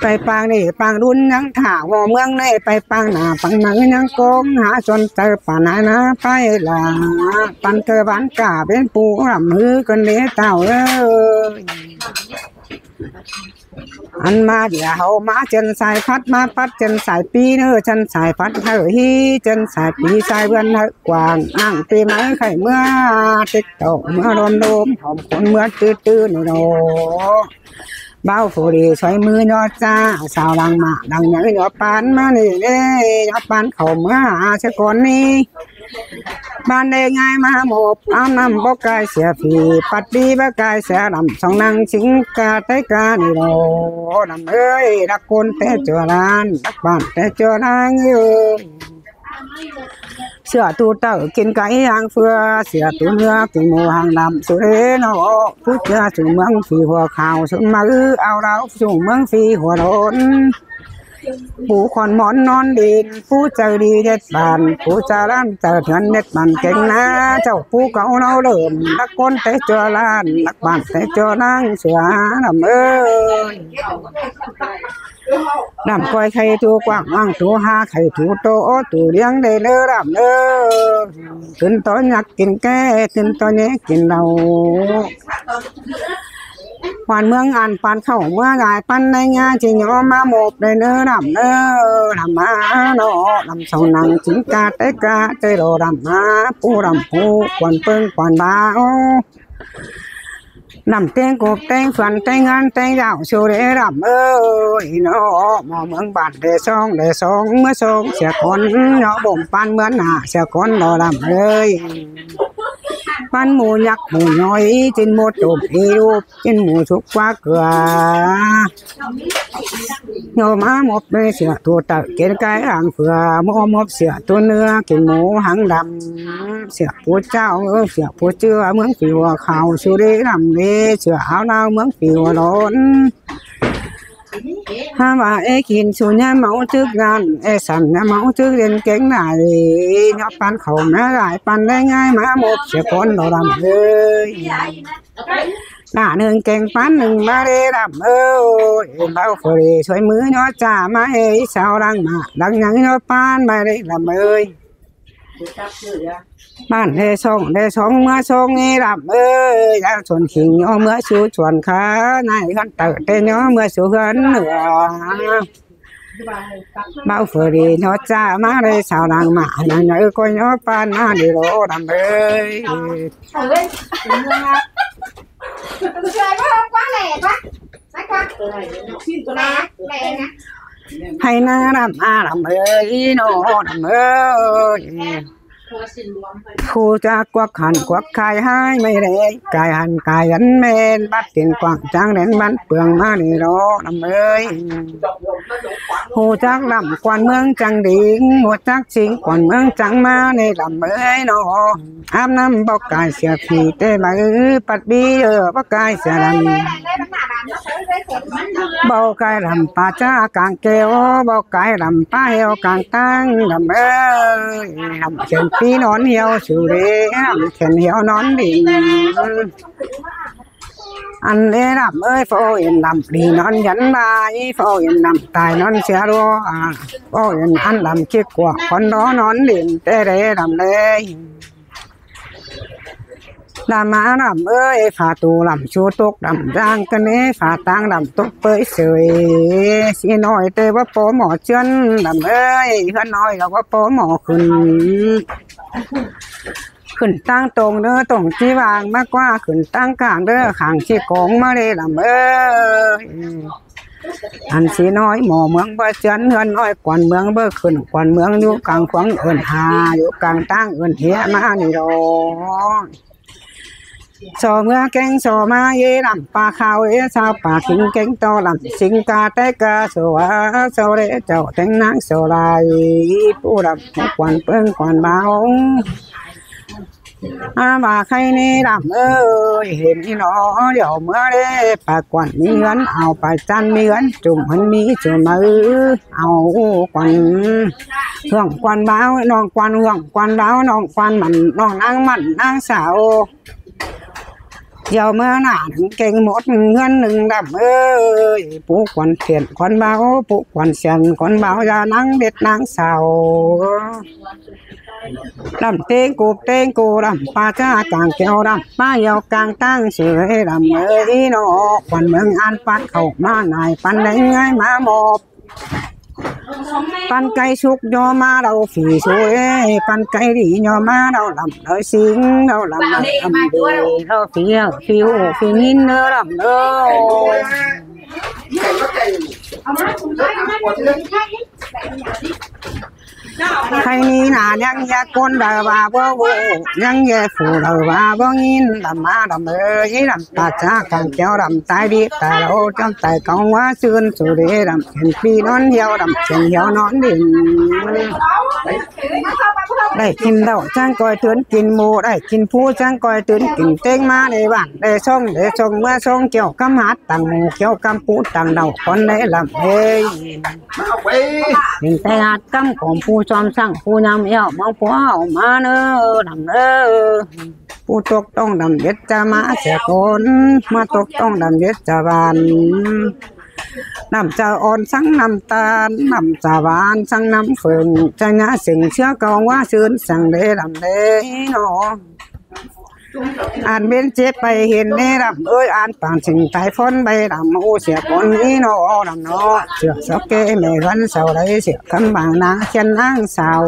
Pay pang ꞌnị pang đun ꞌnhắng thả ꞌmo ꞌmướng ꞌnị, pay pang nả pang nắng ꞌnhắng cóng hả son chaư pả nải nả pay lả. Păn cơ ván cả bến pú lăm ꞌhứ cơn đế tảo ới. Ăn ꞌmá ꞌdịa hảư ꞌmá ꞌchơn sai phắt ꞌmá phắt ꞌchơn sai pi ꞌnớ, ꞌchơn sai phắt hảư ꞌhí, ꞌchơn sai pi sai ꞌvươn hảư quảng, ꞌnăng pi máư khay ꞌmứa, tếc tốc ꞌmứa ꞌlôm ꞌlôm, hỏm khốn ꞌmứa ꞌtứ ꞌtứ ꞌnị ꞌnọ. Báu phủ đi soi ꞌmứ ꞌnhó ꞌchạ, sau lăng mả lăng nháư ꞌnhó ꞌpan ꞌmá ꞌnị ꞌnị, ꞌnhó ꞌpan khảu ꞌmứa ha sia cón ꞌnị. ꞌPan đé ꞌngai ꞌmá ꞌmộp, ꞌám ꞌnặm báu cai sia phi, pắt đi báu cai sia lăm, song năng chính ca té ca ꞌnị ꞌnọ. Lăm ơi, đắc cốn té ꞌchua ꞌlan, đắc bản té ꞌchua ꞌnáng ơi. Sửa tu tở kin cái hang phưa, sửa tu ꞌnứa kin mô hang lăm, su đế ꞌnọ. Phú ꞌchưa su ꞌmướng phi hua khao, su máư ao đáo su ꞌmướng phi hua đốn. Pú khon món ꞌnón đin, pú chaư đi ꞌdệt bản, pú chaư ꞌlan chaư thiến ꞌdệt bản kéng ná, chảu pú cáu ꞌnó lơm, đắc cốn té ꞌchua ꞌlan, đắc bản té ꞌchua ꞌnáng sửa lăm ơi. Lăm ꞌcoi khay tu quảng ꞌmáng tu ha khay tu tô tu liếng đé ꞌnớ lăm ơi. Tứn tó nhắc kin ké, tứn tó nhé kin đau. Quan ꞌmướng ăn ꞌpan khảu ꞌmứa lai ꞌpan đé ꞌnga ꞌchí ꞌnhó ꞌmá ꞌmộp đé ꞌnớ lăm ơi. Lăm ꞌmá ꞌnọ, lăm song năng chính ca té ca té ꞌlô lăm ꞌmá, pú lăm pú, quan ꞌpơng quan báo. Lăm ꞌtếng cộp ꞌtếng phuăn ꞌtếng ꞌngán ꞌtếng dảo su đế lăm ơi ꞌnọ. ꞌMo ꞌmướng bản đé song đé song ꞌmứa song sia cón, ꞌnhó bôm ꞌpan ꞌmứa nả sia cón ꞌlô lăm ơi. ꞌPan mù nhắc mù nhói, ꞌchịn mù tốm ꞌi đup, ꞌchịn mù súc ꞌquá cưa. ꞌNhó ꞌmá ꞌmộp ꞌmê sửa tu tở kin cái hang phưa, ꞌmó ꞌmộp sửa tu ꞌnứa kin mô hang lăm. Sửa pú chảu, sửa pú ꞌchưa ꞌmướng phi hua khao su đế lăm đế, sửa áo nao ꞌmướng phi hua đốn. Ha ꞌva é kin su ꞌnhá máư chức gan, é săn ꞌnhá máư chức đen kéng lai, ꞌnhó ꞌpan khảu ꞌmá lai ꞌpan đé ꞌngai ꞌmá ꞌmộp sia cón ꞌlô lăm ơi. Nả ꞌnưng kéng ꞌpan ꞌnưng ꞌmá đé lăm ơi. Báu phủ đi soi ꞌmứ ꞌnhó ꞌchạ ꞌmá é sau lăng mả lăng nháư ꞌnhó ꞌpan ꞌmá đé lăm ơi. Bản đé song đé song ꞌmứa song ꞌnị lăm ơi. Dáng suôn khinh ꞌnhó ꞌmứa su suôn khá, nải ꞌhướn tở té ꞌnhó ꞌmứa su ꞌhướn ꞌnựa. Báu phủ đi ꞌnhó ꞌchạ ꞌmá đé sau lăng mả lăng nháư ꞌcoi ꞌnhó ꞌpan ꞌmá đi ꞌlô lăm ơi. Hay ꞌná lăm a lăm ơi, ꞌnọ lăm ơi. Hú chắc quắc hẳn quắc khai hái ꞌmá đé, khai hẳn khai hẳn ꞌmen, bắt tiên quảng tráng đến bắn pương ꞌmá đi ꞌlô lăm ơi. Hú chắc lăm quan ꞌmướng chắng đính, hú chắc chính quan ꞌmướng chắng ꞌmá đi lăm ơi ꞌnọ. Áp năm báu cai sia phi té máư, pắt bi ơ báu cai sia lăm. Báu cai lăm pá ꞌchạ cang kéo, báu cai lăm pá hiêu cang ꞌtáng lăm ơi. Lăm khén pí ꞌnón hiêu su đế, lăm khén hiêu ꞌnón đin. Ăn đé lăm ơi, phô yên lăm đi ꞌnón dắn lai, phô yên lăm tai ꞌnón sia đua, phô yên ăn lăm kiếp quảng con đó ꞌnón đin té đé lăm đé. Lăm ꞌmá lăm ơi, phả tu lăm su tốc lăm dáng ꞌcọ ꞌnị, phả ꞌtáng lăm tốc ꞌpới sơi. ꞌSị ꞌnọi té báu ꞌpó ꞌmọ ꞌchướn lăm ơi, ꞌhướn ꞌnọi lỏ báu ꞌpó ꞌmọ khửn. Khửn ꞌtáng tông đé tông ꞌchí vang ꞌmá ꞌquá, khửn ꞌtáng cang đé khang ꞌchí cóng ꞌmá đé lăm ơi. Ăn ꞌsị ꞌnọi ꞌmọ ꞌmướng báu ꞌchướn, ꞌhướn ꞌnọi quan ꞌmướng báu khửn, quan ꞌmướng dú cang khuống ứn ha, dú cang ꞌtáng ứn hía ꞌmá ꞌnị ꞌlô. So ꞌmứa kéng so ꞌmá ꞌdế lăm pá khao ꞌdế sao pá khính kéng ꞌto lăm sính ca té ca so a so đế chảu téng ꞌnáng so lai. Pú lăm quan ꞌpơng quan báo. A ꞌva khay ꞌnị lăm ơi, hên ꞌnị ꞌnọ, điêu ꞌmứa đế pá quan ꞌmí ꞌhướn, au pá chăn ꞌmí ꞌhướn, chum ꞌhướn ꞌmí chum máư, au quan hương quan báo, ꞌnọng quan hương quan báo, ꞌnọng quan mẳn, ꞌnọng ꞌnáng mẳn ꞌnáng sao. Dẻo ꞌmứa nả ꞌnưng kéng mốt ꞌngớn ꞌnưng đăm ơi. Pú quan thiện quan báo, pú quan siêng quan báo, da nắng biết nắng sao. Đăm téng cụp téng cô đăm, pa cha cang kéo đăm, pa dẻo cang ꞌtáng sư đăm ơi. Nó quan ꞌmướng ăn pán khảu ꞌmá nải, pán đánh ngay ꞌmá ꞌmộp. Pán cáy súc ꞌnhó ꞌmá đau phỉ sôi, pán cáy đi ꞌnhó ꞌmá đau lắm, đau sính đau lắm, đau lắm đi, đau phỉ, phỉ hủ, phỉ ꞌnghín đau lắm đau. Khay ꞌnị nả ꞌnhắng ꞌdệt ꞌcốn đaư ꞌva báu ꞌhụ, ꞌnhắng ꞌdệt phủ đaư ꞌva báu ꞌnghín, đăm ꞌmá đăm ơi, đăm ta cha cang kéo đăm tai đi ta đau, chăm tai cáu ꞌmá ꞌsướng su đê đăm, khiên ꞌpi ꞌnón hiêu đăm, khiên hiêu ꞌnón đin. Đảy kin đảu chắng ꞌcoi tứn kin ꞌmụ, đảy kin pú chắng ꞌcoi tứn kin ꞌtếng ꞌmá đảy bản, đảy song, đảy song ꞌmứa song, kéo ꞌcắm hạt tang ꞌmụ, kéo ꞌcắm pú tang đảu, ꞌcốn đảy lắm ơi. Kin tai hạt ꞌcắm cỏng pú chom săng, pú ꞌnhăm eo, ꞌmướng pú hảư ꞌmá ꞌnớ, đăm ơi. Pú tốc tỏng đăm ꞌdệt cha ꞌmá sia ꞌcốn, ꞌmá tốc tỏng đăm ꞌdệt cha ꞌván. Đăm cha ón săng ꞌnặm ꞌtan, đăm cha ꞌván săng ꞌnặm phưng, cha nhá sưng sia cáu ꞌmá ꞌsướng săng đê đăm đê nó. Ăn bến chếp pay hên đê đăm ơi, ăn pang sưng tai phón pay đăm ꞌhụ sia ꞌcốn ꞌnị nó, đăm nó. Sửa sóc kê mê ꞌhướn sau đảy, sửa khắm bang nắng khiên nắng sao.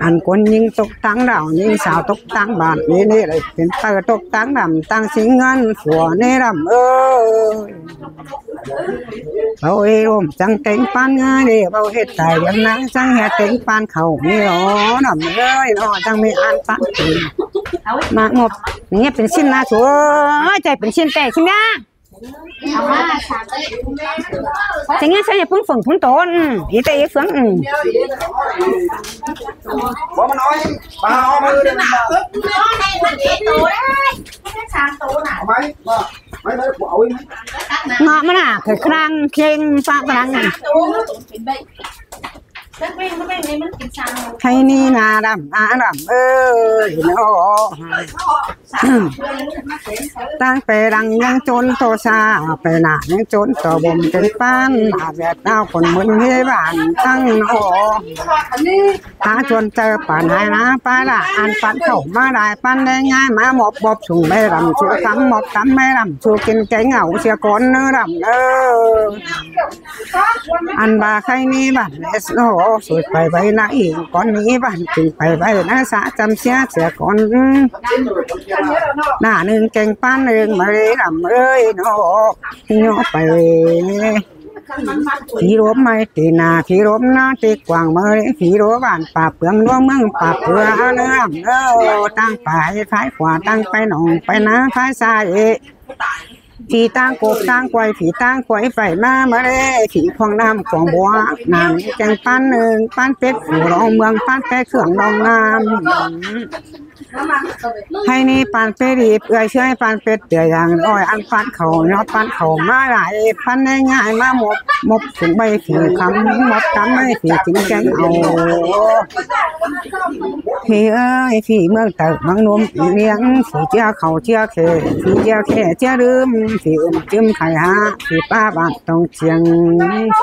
Ăn ꞌcốn ꞌnhính tốc ꞌtáng đảo, ꞌnhính sao tốc ꞌtáng bản, ꞌnị ꞌnị đảy pên ꞌtơ tốc ꞌtáng đăm, ꞌtáng sính ꞌngớn phua ꞌnị đăm ơi. Báu ê ꞌlốm chắng téng pán ơi, báu ê tai ꞌliệng nắng chắng ꞌhế téng pán khảu ꞌnị ó, đăm ơi, nó chắng ꞌmí ăn pán kin. ꞌMá ꞌmộp, ꞌnhé pên ꞌsịn ꞌmá su ơi, ꞌchái pên ꞌsịn ꞌtẹ ꞌsịn ꞌnhá. Chắng ꞌnhé ꞌchái ꞌnhé ꞌpứng phượng ꞌpứng tốn, ê ꞌtẹ ê phượng. Báu ꞌmá nói, ba nó mới đây mà. Nó này nó dễ tổ đấy. Nó sang tổ nè. Không phải, ba, mấy đứa của ổi. Ngọ ꞌmá nả, khởi khlang, kheng, pá khlang nè. Khay ꞌnị nả đăm, á đăm ơi, nó. ꞌTáng pay lăng ꞌnhắng ꞌchốn ꞌtố sa, pay nả ꞌnhắng ꞌchốn ꞌtố bôm ꞌtếng pán, nả ꞌviạk ꞌnáo ꞌcốn ꞌmướng ꞌhế bản ꞌtáng nó. Hák ꞌchuôn chaư pán ꞌhại ná pá lả, ăn pán khảu ꞌmá lai, pán đé ꞌnhái ꞌmá ꞌmộp ꞌmộp sung ꞌmé đăm, ꞌchu cắm ꞌmộp cắm ꞌmé đăm, ꞌchu kin kéng au sia ꞌcốn ꞌnớ đăm ơ. Ăn ba khay ꞌnị bản lết ꞌnớ, sui pay ꞌvạy ná inh ꞌcốn ꞌnị bản kin pay ꞌvạy ná sa chăm sia sia ꞌcốn. Nả ꞌnưng kéng pán ꞌnưng ꞌmá đê đăm ơi nó. Nhó pay. Phí ꞌlốm ꞌmá ti nả, phí ꞌlốm ná ti quảng ꞌmá đê, phí ꞌlốm bản pả ꞌpướng ꞌlốm ꞌmướng pả ꞌpướng ꞌnớ đăm ơ. ꞌTáng pay phái khua, ꞌtáng pay nỏng pay ná phái sa ê. Phí ꞌtáng cộp ꞌtáng quay, phí ꞌtáng quay pay ꞌmá ꞌmá đê, phí khoang ꞌnặm khoang bua, nả ꞌnưng kéng pán ꞌnưng, pán pét phủ long ꞌmướng, pán pét khương long ꞌnặm. Khay ꞌnị pán pét đi, ơi ꞌchưa pán pét tiệ dáng ꞌnọi, ăn pán khảu, nhó pán khảu ꞌmá lai, pán đé ꞌnhái ꞌmá ꞌmộp, ꞌmộp sung ꞌvạy phí khắm, ꞌmộp cắm ꞌvạy phí kin kéng au. Phí ơi, phí ꞌmướng taư ꞌmướng ꞌnôm ꞌliếng, phí ꞌchưa khảu ꞌchưa khê, phí ꞌchưa khê ꞌchưa ꞌlứm, phí ưm ꞌchưm khay hák, phí pá bản tông chiêng,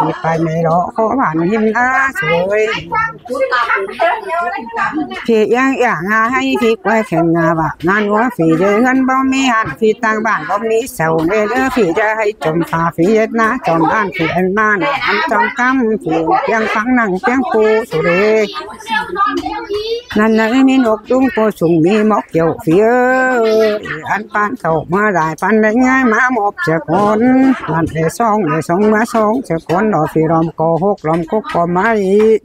phí pay mê lo khó bản ꞌhim ná sui. Phí ꞌiếng ꞌiáng ngả ꞌhại, phí quay khen ngả bả ngả ꞌnua, phí đé ꞌhướn báu ꞌmí ꞌhặn, phí ꞌtáng bản báu ꞌmí sau, đé đơ phí đé ꞌhại chom phả, phí ꞌdệt ná chom bản, phí ăn ꞌmá nả ăn chom cắm, phí piêng phắng nẳng piêng pú su đê. ꞌNặn ꞌnớ ꞌmí ꞌnộc ꞌlung pô sung ꞌmí mốc kiêu phí ơi, ăn pán khảu ꞌmá lai, pán đé ꞌnhái ꞌmá ꞌmộp sia ꞌcốn, ăn đé song, đé song ꞌmá song sia ꞌcốn, lo phí lom co hốc, lom cốc co ꞌmá đi.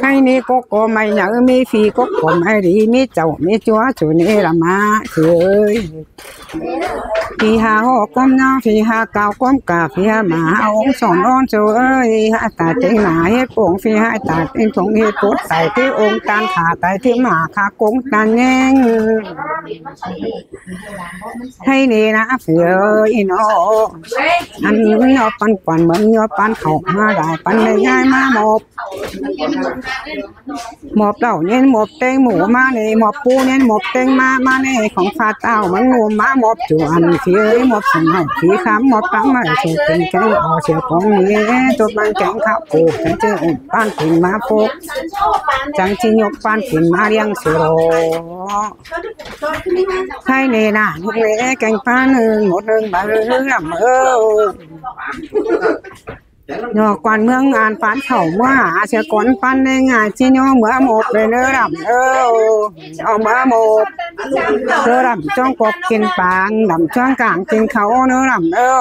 Khay ꞌnị cốc co ꞌmạy nháư ꞌmí, phí cốc co ꞌmạy đi ꞌmí, chảu ꞌmí ꞌchua ꞌchu ꞌnị lăm ꞌmá, phí ơi. Phí hák ꞌhọ ꞌcóm ꞌnáo, phí hák cáo ꞌcóm cả, phí hák ꞌmá hák ống son ón su ơi, hák ta ꞌtếng nả ꞌhết ống, phí hák ta ꞌtếng thông ꞌhết cốt, tai ꞌtếng ống ꞌtan khả, tai ꞌtếng ꞌmá khả cống ꞌtan ꞌnhính. Khay ꞌnị ná phí ơi ꞌnọ. Ăn ꞌnọ păn quan ꞌmướng, ꞌnọ păn khảu ꞌmá lai, păn đé ꞌnhái ꞌmá ꞌmộp. ꞌMọp đảu ꞌnhến ꞌmọp ꞌtếng mủ ꞌmá ꞌnị, ꞌmọp ꞌpú ꞌnhến ꞌmọp ꞌtếng ꞌmá ꞌmá ꞌnị, khong pha ꞌtạu ꞌmắn ꞌnôm ꞌmá ꞌmọp chủ ăn ꞌphi ới, ꞌmọp song ꞌhại ꞌphi khám, ꞌmọp táng ꞌmạy sổ kin kéng o sia cón ꞌnị, ꞌchốp ꞌmắn kéng kháo ꞌcọ, chắng ꞌchí ôm ꞌpan kin ꞌmá phốc, chắng ꞌchí ꞌnhốp ꞌpan kin ꞌmá ꞌliệng sổ. Khay ꞌnị nả ꞌnhúc ꞌnị kéng ꞌpan ꞌnưng ꞌmột ꞌnưng báu ꞌlắm ơ. ꞌNọ quan ꞌmướng an ꞌpan khảu ꞌmứa ha sia cón ꞌpan ꞌnị ꞌngai ꞌchí ꞌnhó ꞌmứa ꞌmộp đảy ꞌnớ ꞌlắm ơ. ꞌNhó ꞌmứa ꞌmộp ꞌnớ ꞌlắm, ꞌchóng cốc kin pang ꞌlắm, ꞌchóng cang kin khảu ꞌnớ ꞌlắm ơ.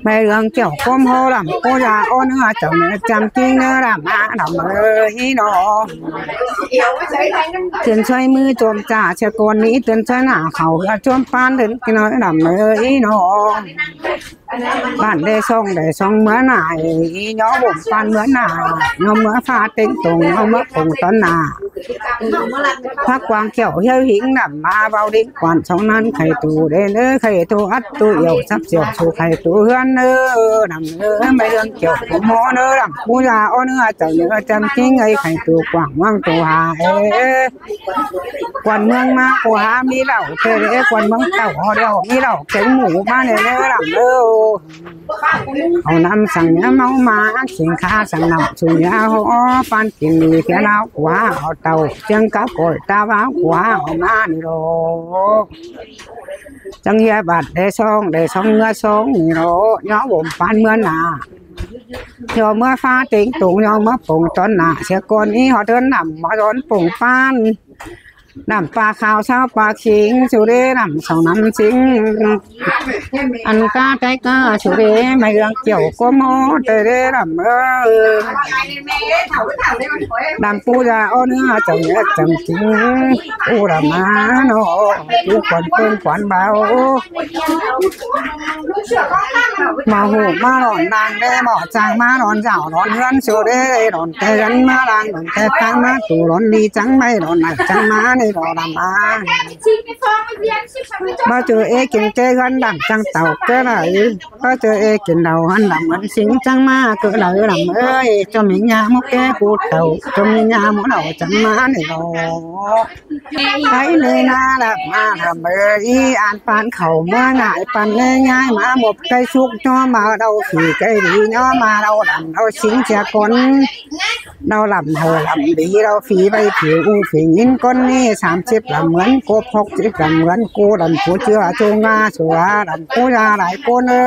ꞌMạy ꞌlương Kiẻo ꞌcốm ꞌhô ꞌlắm, ꞌcú da ꞌo ꞌnớ chảu ꞌnớ chăm ꞌkính ꞌnớ ꞌlắm a ꞌlắm ơ ꞌnị ꞌnọ. ꞌTươn ꞌchoi ꞌmứ ꞌchốm ꞌchạ sia cón ꞌnị, ꞌtươn ꞌchoi nả khảu ꞌchốm ꞌpan đớn ꞌnớ ꞌlắm ơ ꞌnị ꞌnọ. Bản đảy song đảy song ꞌmứa nả ꞌnị, ꞌnhó bốm ꞌpan ꞌmứa nả, ꞌnhó ꞌmứa pha ꞌtếng tông, ꞌnhó ꞌmứa pông tón nả. Phák quang Kiẻo ꞌhiếu hính ꞌlắm ꞌmá báu đinh quan song ꞌnặn khay tu đảy ꞌnớ, khay tu ắt tu yẻo sắp siẻo su khay tu ꞌhướn ꞌnớ ꞌlắm ơ. ꞌMạy ꞌlương Kiẻo ꞌcốm ꞌhô ꞌnớ ꞌlắm, ꞌcú da ꞌo ꞌnớ chảu ꞌnớ chăm ꞌkính ơi, khay tu quảng ꞌmướng tu ha ê. Quan ꞌmướng ꞌmá ꞌcọ ha ꞌmí lảu ꞌtẹ, quan ꞌmướng tảu ꞌhọt lảu ꞌmí lảu kéng mủ ꞌmá ꞌnị ꞌnớ ꞌlắm ơ. Au ꞌnặm săng ꞌnhá ꞌmáu ꞌmá, ꞌsịn khá săng ꞌnặm sung ꞌnhá ꞌhó, ꞌpan kin ꞌnị ꞌkhía ꞌláo ꞌcọ ha au tảu, ꞌchương cắp khỏi ta ꞌváng ꞌcọ ha au ꞌmá ꞌnị ꞌló. Chắng ꞌhiạk bản đảy song đảy song ꞌmứa song ꞌnị ꞌló, ꞌnhó bốm ꞌpan ꞌmứa nả. ꞌNhó ꞌmứa pha ꞌtếng tông, ꞌnhó ꞌmứa pông tón nả, sia cón ꞌnị ꞌhọt ꞌtươn ꞌnặm ꞌmá đón pông ꞌpan. ꞌNặm pa khao sáo pa khính su đé, ꞌnặm song ꞌnặm sính. Ăn cá té cá su đé, ꞌmạy ꞌlương Kiẻo ꞌcốm ꞌhô té đé ꞌlắm ơ. ꞌNặm ꞌpú da ꞌo ꞌnớ chảu ꞌnớ chăm ꞌkính, ꞌpú ꞌlắm a ꞌnọ, ꞌpú quan ꞌpơng quan báu. ꞌMá ꞌhụ ꞌmá lỏn lăng đé, ꞌmá chang ꞌmá lỏn dảo lỏn ꞌhướn su đé, lỏn ké ꞌhướn ꞌmá lăng, lỏn ké ꞌtáng ꞌmá tu, lỏn đi chắng ꞌmạy, lỏn nảy chắng ꞌmá ꞌnị ꞌló ꞌlắm a. ꞌMá ꞌchư ê kin ké ꞌhướn ꞌlắm chắng tảu ꞌcọ đảy, ꞌmá ꞌchư ê kin đaư ꞌhướn ꞌlắm ꞌhướn sính chắng ꞌmá ꞌcọ đảy ꞌlắm ơi. ꞌChớ ꞌmí ꞌnhá ꞌmú ké ꞌpú tảu, ꞌchớ ꞌmí ꞌnhá ꞌmú đaư chắng ꞌmá ꞌnị ꞌló. Khay ꞌnị nả ꞌlắm a ꞌlắm ơi, an ꞌpan khảu ꞌmứa ꞌngai ꞌpan ꞌnị ꞌngai ꞌmá ꞌmộp khay súc ꞌnhó ꞌmá đaư phi khay đi ꞌnhó ꞌmá đaư ꞌlắm đaư sính sia cón. Đaư ꞌlắm hảư ꞌlắm đi đaư phi ꞌvạy phi u phi ꞌnghín cón ꞌnị, sam síp ꞌlắm ꞌmướn cốp, hốc síp ꞌlắm ꞌmướn ꞌcú, ꞌlắm ꞌpú ꞌchưa ꞌchư ꞌmá su a, ꞌlắm ꞌpú da lai ꞌcốn ơ.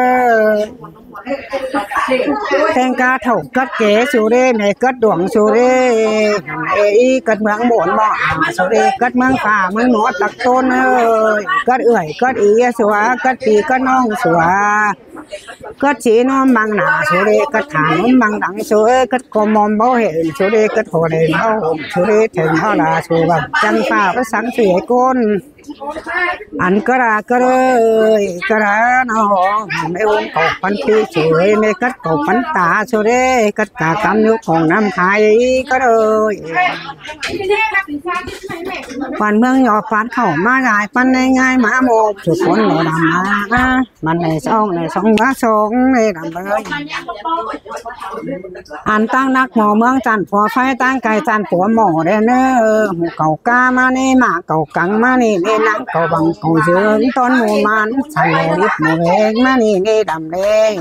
ꞌTếng cá thảu cất ké su đé, mê cất đuống su đé, ê, ê, cất ꞌmướng bôn ꞌmọ a su đé, cất ꞌmướng pha ꞌmướng ꞌmó tắc ꞌtốn ơi, cất ưởi cất í su a, cất pi cất ꞌnọng su a, cất sí ꞌnọm ꞌmăng nả su đé, cất thả ꞌnọm ꞌmăng đắng su ơi, cất ꞌcọ ꞌmom báu hên su đé, cất hô đen báu hôm su đé, thên báu đa su báu chắng pha báu sắng su ơi ꞌcốn. Ăn ꞌcọ đa ꞌcọ đơi ꞌcọ đa ꞌnọ, ꞌmê ung cảu ꞌpắn pi su ơi, ꞌmê cất cảu ꞌpắn ta su đé, cất cả cắm nhúc khong ꞌnặm khai ꞌcọ đơi. Quan ꞌmướng ꞌnhó ꞌpắn khảu ꞌmá lai ꞌpắn ꞌnị ꞌngai ꞌmá ꞌmộp su cón ꞌló đăm a. ꞌMắn đảy song đảy song ꞌmứa song ꞌnị đăm ơi. Ăn ꞌtáng nắc ꞌmo ꞌmướng chăn pua ꞌpháy, ꞌtáng cai chăn pua ꞌmo đé ꞌnớ. Hảư cảu cá ꞌmá ꞌnị, ꞌmá cảu căng ꞌmá ꞌnị, ꞌnị nắng cảu băng cảu dươn, ꞌtón ꞌmú ꞌmắn, săn ꞌmo đít ꞌmo ꞌvến ꞌmá ꞌnị, ꞌnị đăm đé.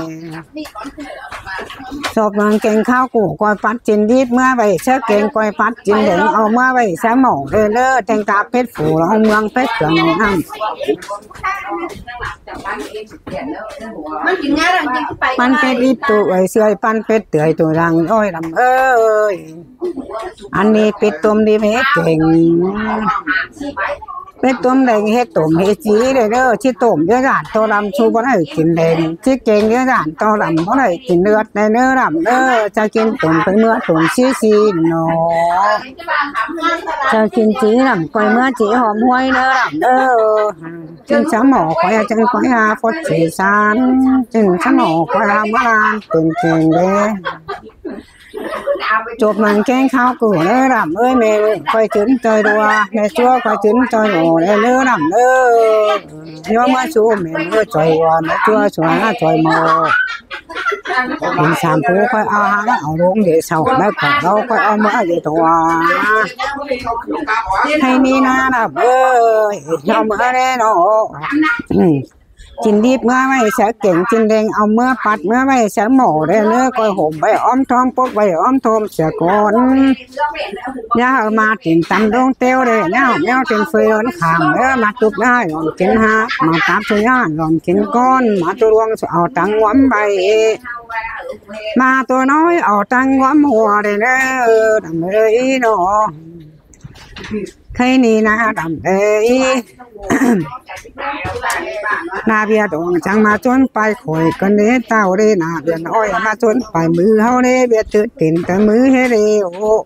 Sốp ꞌmướng kéng kháo ꞌcọ ꞌcoi pắt kin đít ꞌmứa ꞌvạy sia kéng, ꞌcoi pắt kin đeng au ꞌmứa ꞌvạy sia ꞌmo đé ꞌnớ. ꞌTếng cá phết phủ ꞌlống ꞌmướng phết cương ꞌnặm. ꞌPắn phết đít tu ơi ꞌsưới, ꞌpắn phết tưới tu lăng ơi đăm ơi. Ăn ꞌnị phết tôm đi mết kéng. Phết tôm đeng ꞌhế tôm ꞌhế ꞌchí đé ꞌnớ. ꞌChí tôm ꞌdứa dản ꞌto đăm su báu đảy kin đeng. ꞌChí kéng ꞌdứa dản ꞌto đăm báu đảy kin ꞌlượt đé ꞌnớ đăm ꞌnớ. ꞌChớ kin tôm ꞌcoi ꞌmứa tôm ꞌchí ꞌchí ꞌnọ. ꞌChớ kin ꞌchí đăm ꞌcoi ꞌmứa ꞌchí hom ꞌhuối ꞌnớ đăm ꞌnớ. ꞌChớ ꞌmó ꞌcoi a, ꞌchớ ꞌcoi a phốt ꞌchí san. ꞌChớ ꞌmó ꞌcoi a ꞌmá lan tôm kin đé. Chốp ꞌmướng kéng kháo ꞌcọ ꞌnớ đăm ơi, ꞌmê ꞌcoi chứn ꞌchoi đua, ꞌmê ꞌchua ꞌcoi chứn ꞌchoi đua đé ꞌnớ đăm ơi. ꞌNhó ꞌmá su ꞌmê ꞌmá ꞌchoi đua, ꞌmê ꞌchua su ꞌmá ꞌchoi ꞌmo. Pên sam pú ꞌcoi au hák au lông đi sau, ꞌmá ꞌcọ ꞌlẹo ꞌcoi au ꞌmá đi tua. Hảư ꞌnị ꞌna ꞌnặm ới, au ꞌmá đi ꞌnọ. Kin đíp ꞌmá ꞌvạy sia keng, kin đeng au ꞌmá pắt ꞌmá ꞌvạy sia ꞌmo đi ꞌnớ, ꞌcoi hôm ꞌvạy óm ꞌtôm, pốc ꞌvạy óm ꞌtôm sia cón. ꞌNhá hảư ꞌma tin tăm đông ꞌteo đi, ꞌnhá hảư ꞌnéo tin phơi đón khảm, ꞌmá túp ꞌnhá lỏn kin hák, ꞌmá táp ꞌchu ꞌnhá lỏn kin cón, ꞌmá ꞌchu ꞌluống ꞌchu au tang ꞌnguốm ꞌvạy. ꞌMá ꞌchu ꞌnọi au tang ꞌnguốm hua đi ꞌnớ, đăm ới ꞌnọ. Hảư ꞌnị ꞌna đăm ới. ꞌNa ꞌviạk đong chắng ꞌmá ꞌchốn pay khỏi cón đi ꞌtạu đi, ꞌna ꞌviạk ꞌnọi ꞌmá ꞌchốn pay ꞌmứ ꞌháu đi, ꞌviạk ꞌchớ tin ꞌtẹ ꞌmứ ꞌhế đi ꞌo.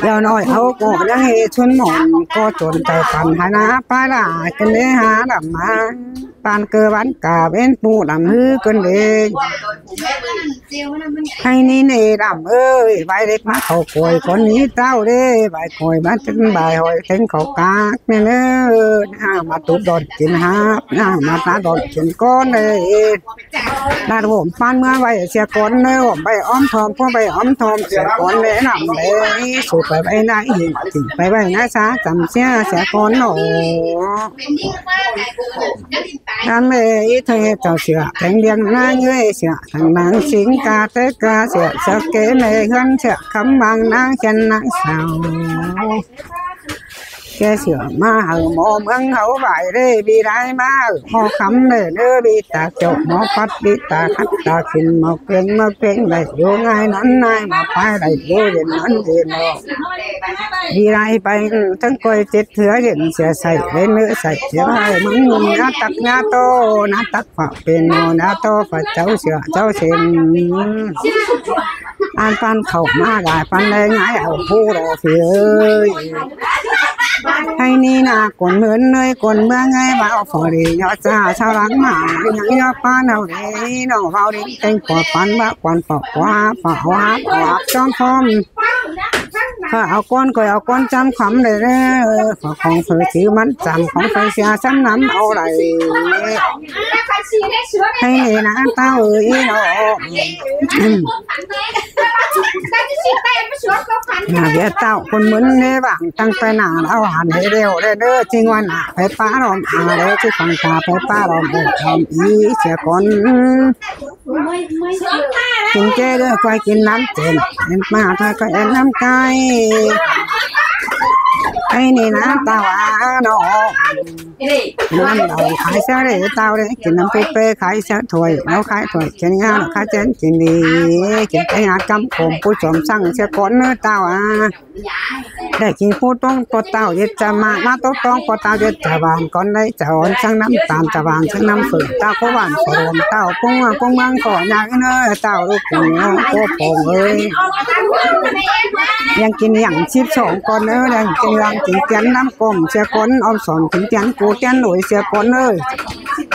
Dẻo ꞌnọi ꞌháu ꞌcọ ꞌnhắng ꞌhế ꞌchốn mỏn ꞌcọ chốn tai păn hả ꞌna pay đa cón đi hả đăm ꞌmá. Păn ꞌcơ ꞌván cả ꞌvến ꞌpụ đăm ꞌhứ cón đi. Hảư ꞌnị ꞌnị đăm ới, ꞌvạy đếc ꞌmá khảu khỏi cón đi ꞌtạu đi, ꞌvạy khỏi ꞌmá ꞌtếng ꞌvạy khỏi ꞌtếng khảu cák ꞌnị ꞌnớ. ꞌNa ꞌmá túp đón kin hák, ꞌna ꞌmá ta đón kin cón đi. ꞌNa hôm păn ꞌmá ꞌvạy sia cón ꞌnớ, hôm ꞌvạy óm ꞌtôm, pốc ꞌvạy óm ꞌtôm sia cón đi đăm ới. Sụp pay ꞌvạy ꞌna ꞌhịn, ꞌchịn pay ꞌvạy ꞌna sa chăm sia sia cón ꞌnọ. Đăm ới, ꞌtếng ꞌchạu sia, ꞌtếng ꞌliệng ꞌna ới sia, thẳng ꞌnáng sính ca té ca sia, sia kê ꞌmẹ ꞌhướn sia, khắm ꞌváng ꞌnáng ꞌchén ꞌnáng sau. Kê sia ꞌmá hảư ꞌmo ꞌmướng ꞌháu ꞌvạy đi, ꞌviạk đảy ꞌmá hảư ꞌmo khắm đi ꞌnớ, ꞌviạk ta chảu ꞌmo pắt, ꞌviạk ta khắt ta khỉn, ꞌmo ꞌkeng ꞌmo ꞌkeng đảy dú ꞌngai ꞌnón ꞌnai, ꞌmo pay đảy dú dên ꞌnón dên ꞌnọ. ꞌViạk đảy pay ꞌtếng ꞌcoi chết thưa dên sia sảy, ꞌvến ꞌnớ sảy sia hảư ꞌmướng ꞌnhá tắc ꞌnhá ꞌtố, ꞌnhá tắc phạ pên ꞌnọ, ꞌnhá ꞌtố phạ chảu sia chảu sên. Ăn păn khảu ꞌmá đảy păn đảy ꞌngai au ꞌhụ đảy phi ới. Hảư ꞌnị ꞌna cón ꞌmướng ới, cón ꞌmướng ới, ꞌvạu phả đi ꞌnhó ꞌchạ sau lăng ꞌmá, ꞌnhắng ꞌnhó păn au đi ꞌnọ, ꞌvạu đi ꞌtếng pua păn ꞌva quan pua pua pua ꞌva ꞌva chom khom. Khả au cón ꞌcoi au cón chăm khắm đi ꞌnớ, khả khong phư chứ ꞌmắn chăm khong phư sia chăm nắm au đảy. Hảư ꞌnị ꞌna ꞌtạu ới ꞌnọ. ꞌNa ꞌviạk ꞌtạu cón ꞌmướng ꞌnị ꞌváng ꞌtăng pay ꞌna au hẳn ꞌhế đeo đi ꞌnớ, ꞌchí ꞌngoai ꞌna pay pá ꞌlóm a đi, ꞌchí khong ta pay pá ꞌlóm đảy ꞌlóm í sia cón. Kin ꞌchế đi ꞌcoi kin nắm chên, kin ꞌmá ꞌtoi ꞌcoi ên nắm cai. Hảư ꞌnị ꞌna ꞌtạu a ꞌnọ. Kin nắm đảy khai sia đi ꞌtạu đi, kin nắm pê pê khai sia thôi, ꞌlẹo khai thôi, kin ꞌnhá ꞌlẹo khai chén kin đi, kin ꞌchế ꞌnhá căm khôm ꞌpú chom săng sia cón ꞌnớ ꞌtạu a. Đảy kin ꞌpú ꞌtong ꞌpo ꞌtạu ꞌdệt ꞌchạ ꞌmá, ꞌmá ꞌtố ꞌtong ꞌpo ꞌtạu ꞌdệt ꞌchạ ꞌván cón đảy ꞌchạ ón săng nắm tam ꞌchạ ꞌván săng nắm phư ꞌtạu ꞌcọ ꞌván ꞌcọ đôm ꞌtạu ꞌcốn ꞌmướng ꞌcốn ꞌmướng ꞌcọ ꞌnhá ꞌnớ ꞌtạu ꞌlụk ꞌcốn ꞌcốn ꞌpộ ꞌpộ ới. ꞌNhắng kin ꞌnhắng síp song cón ꞌnớ, ꞌnhắng kin ꞌnhắng kin tiên nắm cốm sia cón, óm sỏn kin tiên cô tiên ꞌlụy sia cón ới.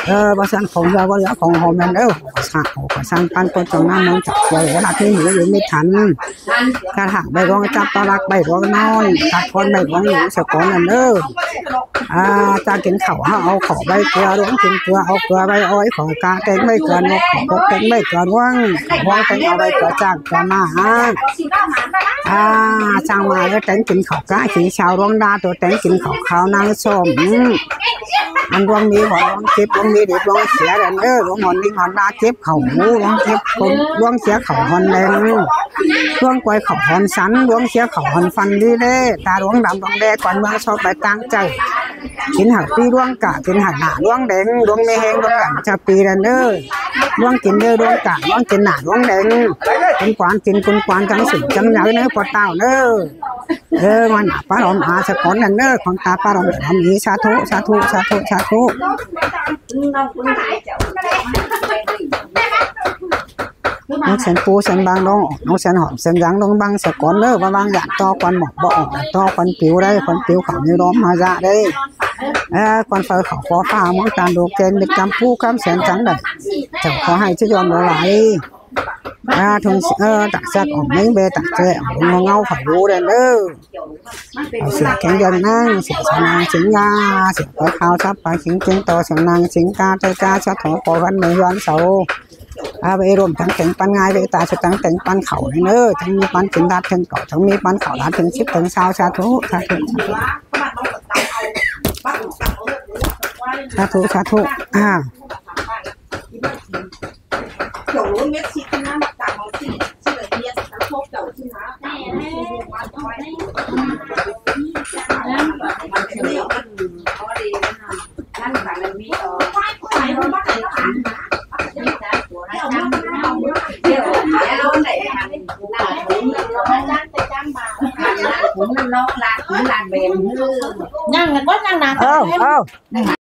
Ơ, ꞌva săng khong ꞌdọ ꞌva ꞌlẹo khong hom ꞌnặn ơ, ꞌva săng khong ꞌva săng păn ꞌcốn chong ꞌnáng ꞌmướng chảu sia ꞌva đắc ꞌmí ꞌmí dú ꞌmí thăn. Khát hák ꞌvạy ꞌluống chắp ꞌtó đắc ꞌvạy ꞌluống ꞌnón, khát cón ꞌvạy ꞌluống ꞌlụy sia cón ꞌnặn ơ. A, ꞌchạ kin khảu hák au khảu ꞌvạy ꞌcưa, ꞌluống kin ꞌcưa au ꞌcưa ꞌvạy ói, khảu cá ꞌtếng ꞌvạy ꞌcưa ꞌnộc, khảu cốc ꞌtếng ꞌvạy ꞌcưa ꞌluống, khảu ꞌluống ꞌtếng au ꞌvạy ꞌcưa chang ꞌcưa ꞌmá hák. A, chang ꞌmá ꞌlẹo ꞌtếng kin khảu cá kin sau ꞌluống đa tô ꞌtếng kin khảu khảu ꞌnáng sôm. Ăn ꞌluống ꞌmí hon ꞌluống chếp, ꞌluống ꞌmí đip ꞌluống sia ꞌnặn ơ, ꞌluống hon ꞌlính hon đa chếp khảu ꞌmú, ꞌluống chếp ꞌluống sia khảu hon đen. ꞌLuống ꞌcoi khảu hon sắn, ꞌluống sia khảu hon phăn đi ꞌlế, ta ꞌluống đăm ꞌluống đe cón ꞌmướng sốp pay ꞌtáng chaư. Kin hảư ꞌpi ꞌluống cả, kin hảư nả ꞌluống đeng, ꞌluống ꞌmí ꞌhéng ꞌluống đen ꞌchạ ꞌpi ꞌnặn ơ. ꞌLuống kin đe ꞌluống cả, ꞌluống kin nả ꞌluống đen. Kin quan kin kin quan chắng sửng chắng nháư ꞌnớ ꞌpo ꞌtạu ꞌnớ. Ơ, ꞌngoai nả pá đom a sia cón ꞌnặn ꞌnớ, khong ta pá đom đom í, sa thú, sa thú, sa thú, sa thú. ꞌNhắng sên pu sên bang ꞌlống, ꞌnhắng sên hỏm sên dáng ꞌlống bang sia cón ꞌnớ, ꞌva ꞌváng dản ꞌto quan mỏng báu ỏng, dản ꞌto quan piu đảy, quan piu khảu ꞌnhắng đóm ꞌmá dák đảy. Ơ, quan phaư khảu khua pha ꞌmướng ꞌtan đu ken mết căm pú khắm sên chắng đảy. Chảu khua hảư ꞌchí dom đu lai. A, thung, ơ, tả sặc ỏng ꞌmếng bê tả ꞌchẹ ỏng ꞌngáu ꞌngáu phải đu đen ơ. Au sia kéng đen ꞌnáng, sia sa ꞌnáng sính ꞌnga, sia pay khao sắp pay sính kéng ꞌto sia ꞌnáng sính ca ꞌtẹ ca sắp thó ꞌpo ꞌvắn ꞌmướng ꞌvắn sau. A, ꞌvạy ꞌlốm chắng téng ꞌpắn ꞌngai, ꞌvạy ta ꞌchớ chắng téng ꞌpắn khảu ꞌnị ꞌnớ, chắng ꞌmí ꞌpắn kin đát ꞌtếng cảu, chắng ꞌmí ꞌpắn khảu đát ꞌtếng síp ꞌtếng ꞌsáo, sa thu, sa thu, sa thu, sa thu. A. ꞌNhắng, ꞌcọ ꞌnhắng nả. Ơ, ơ.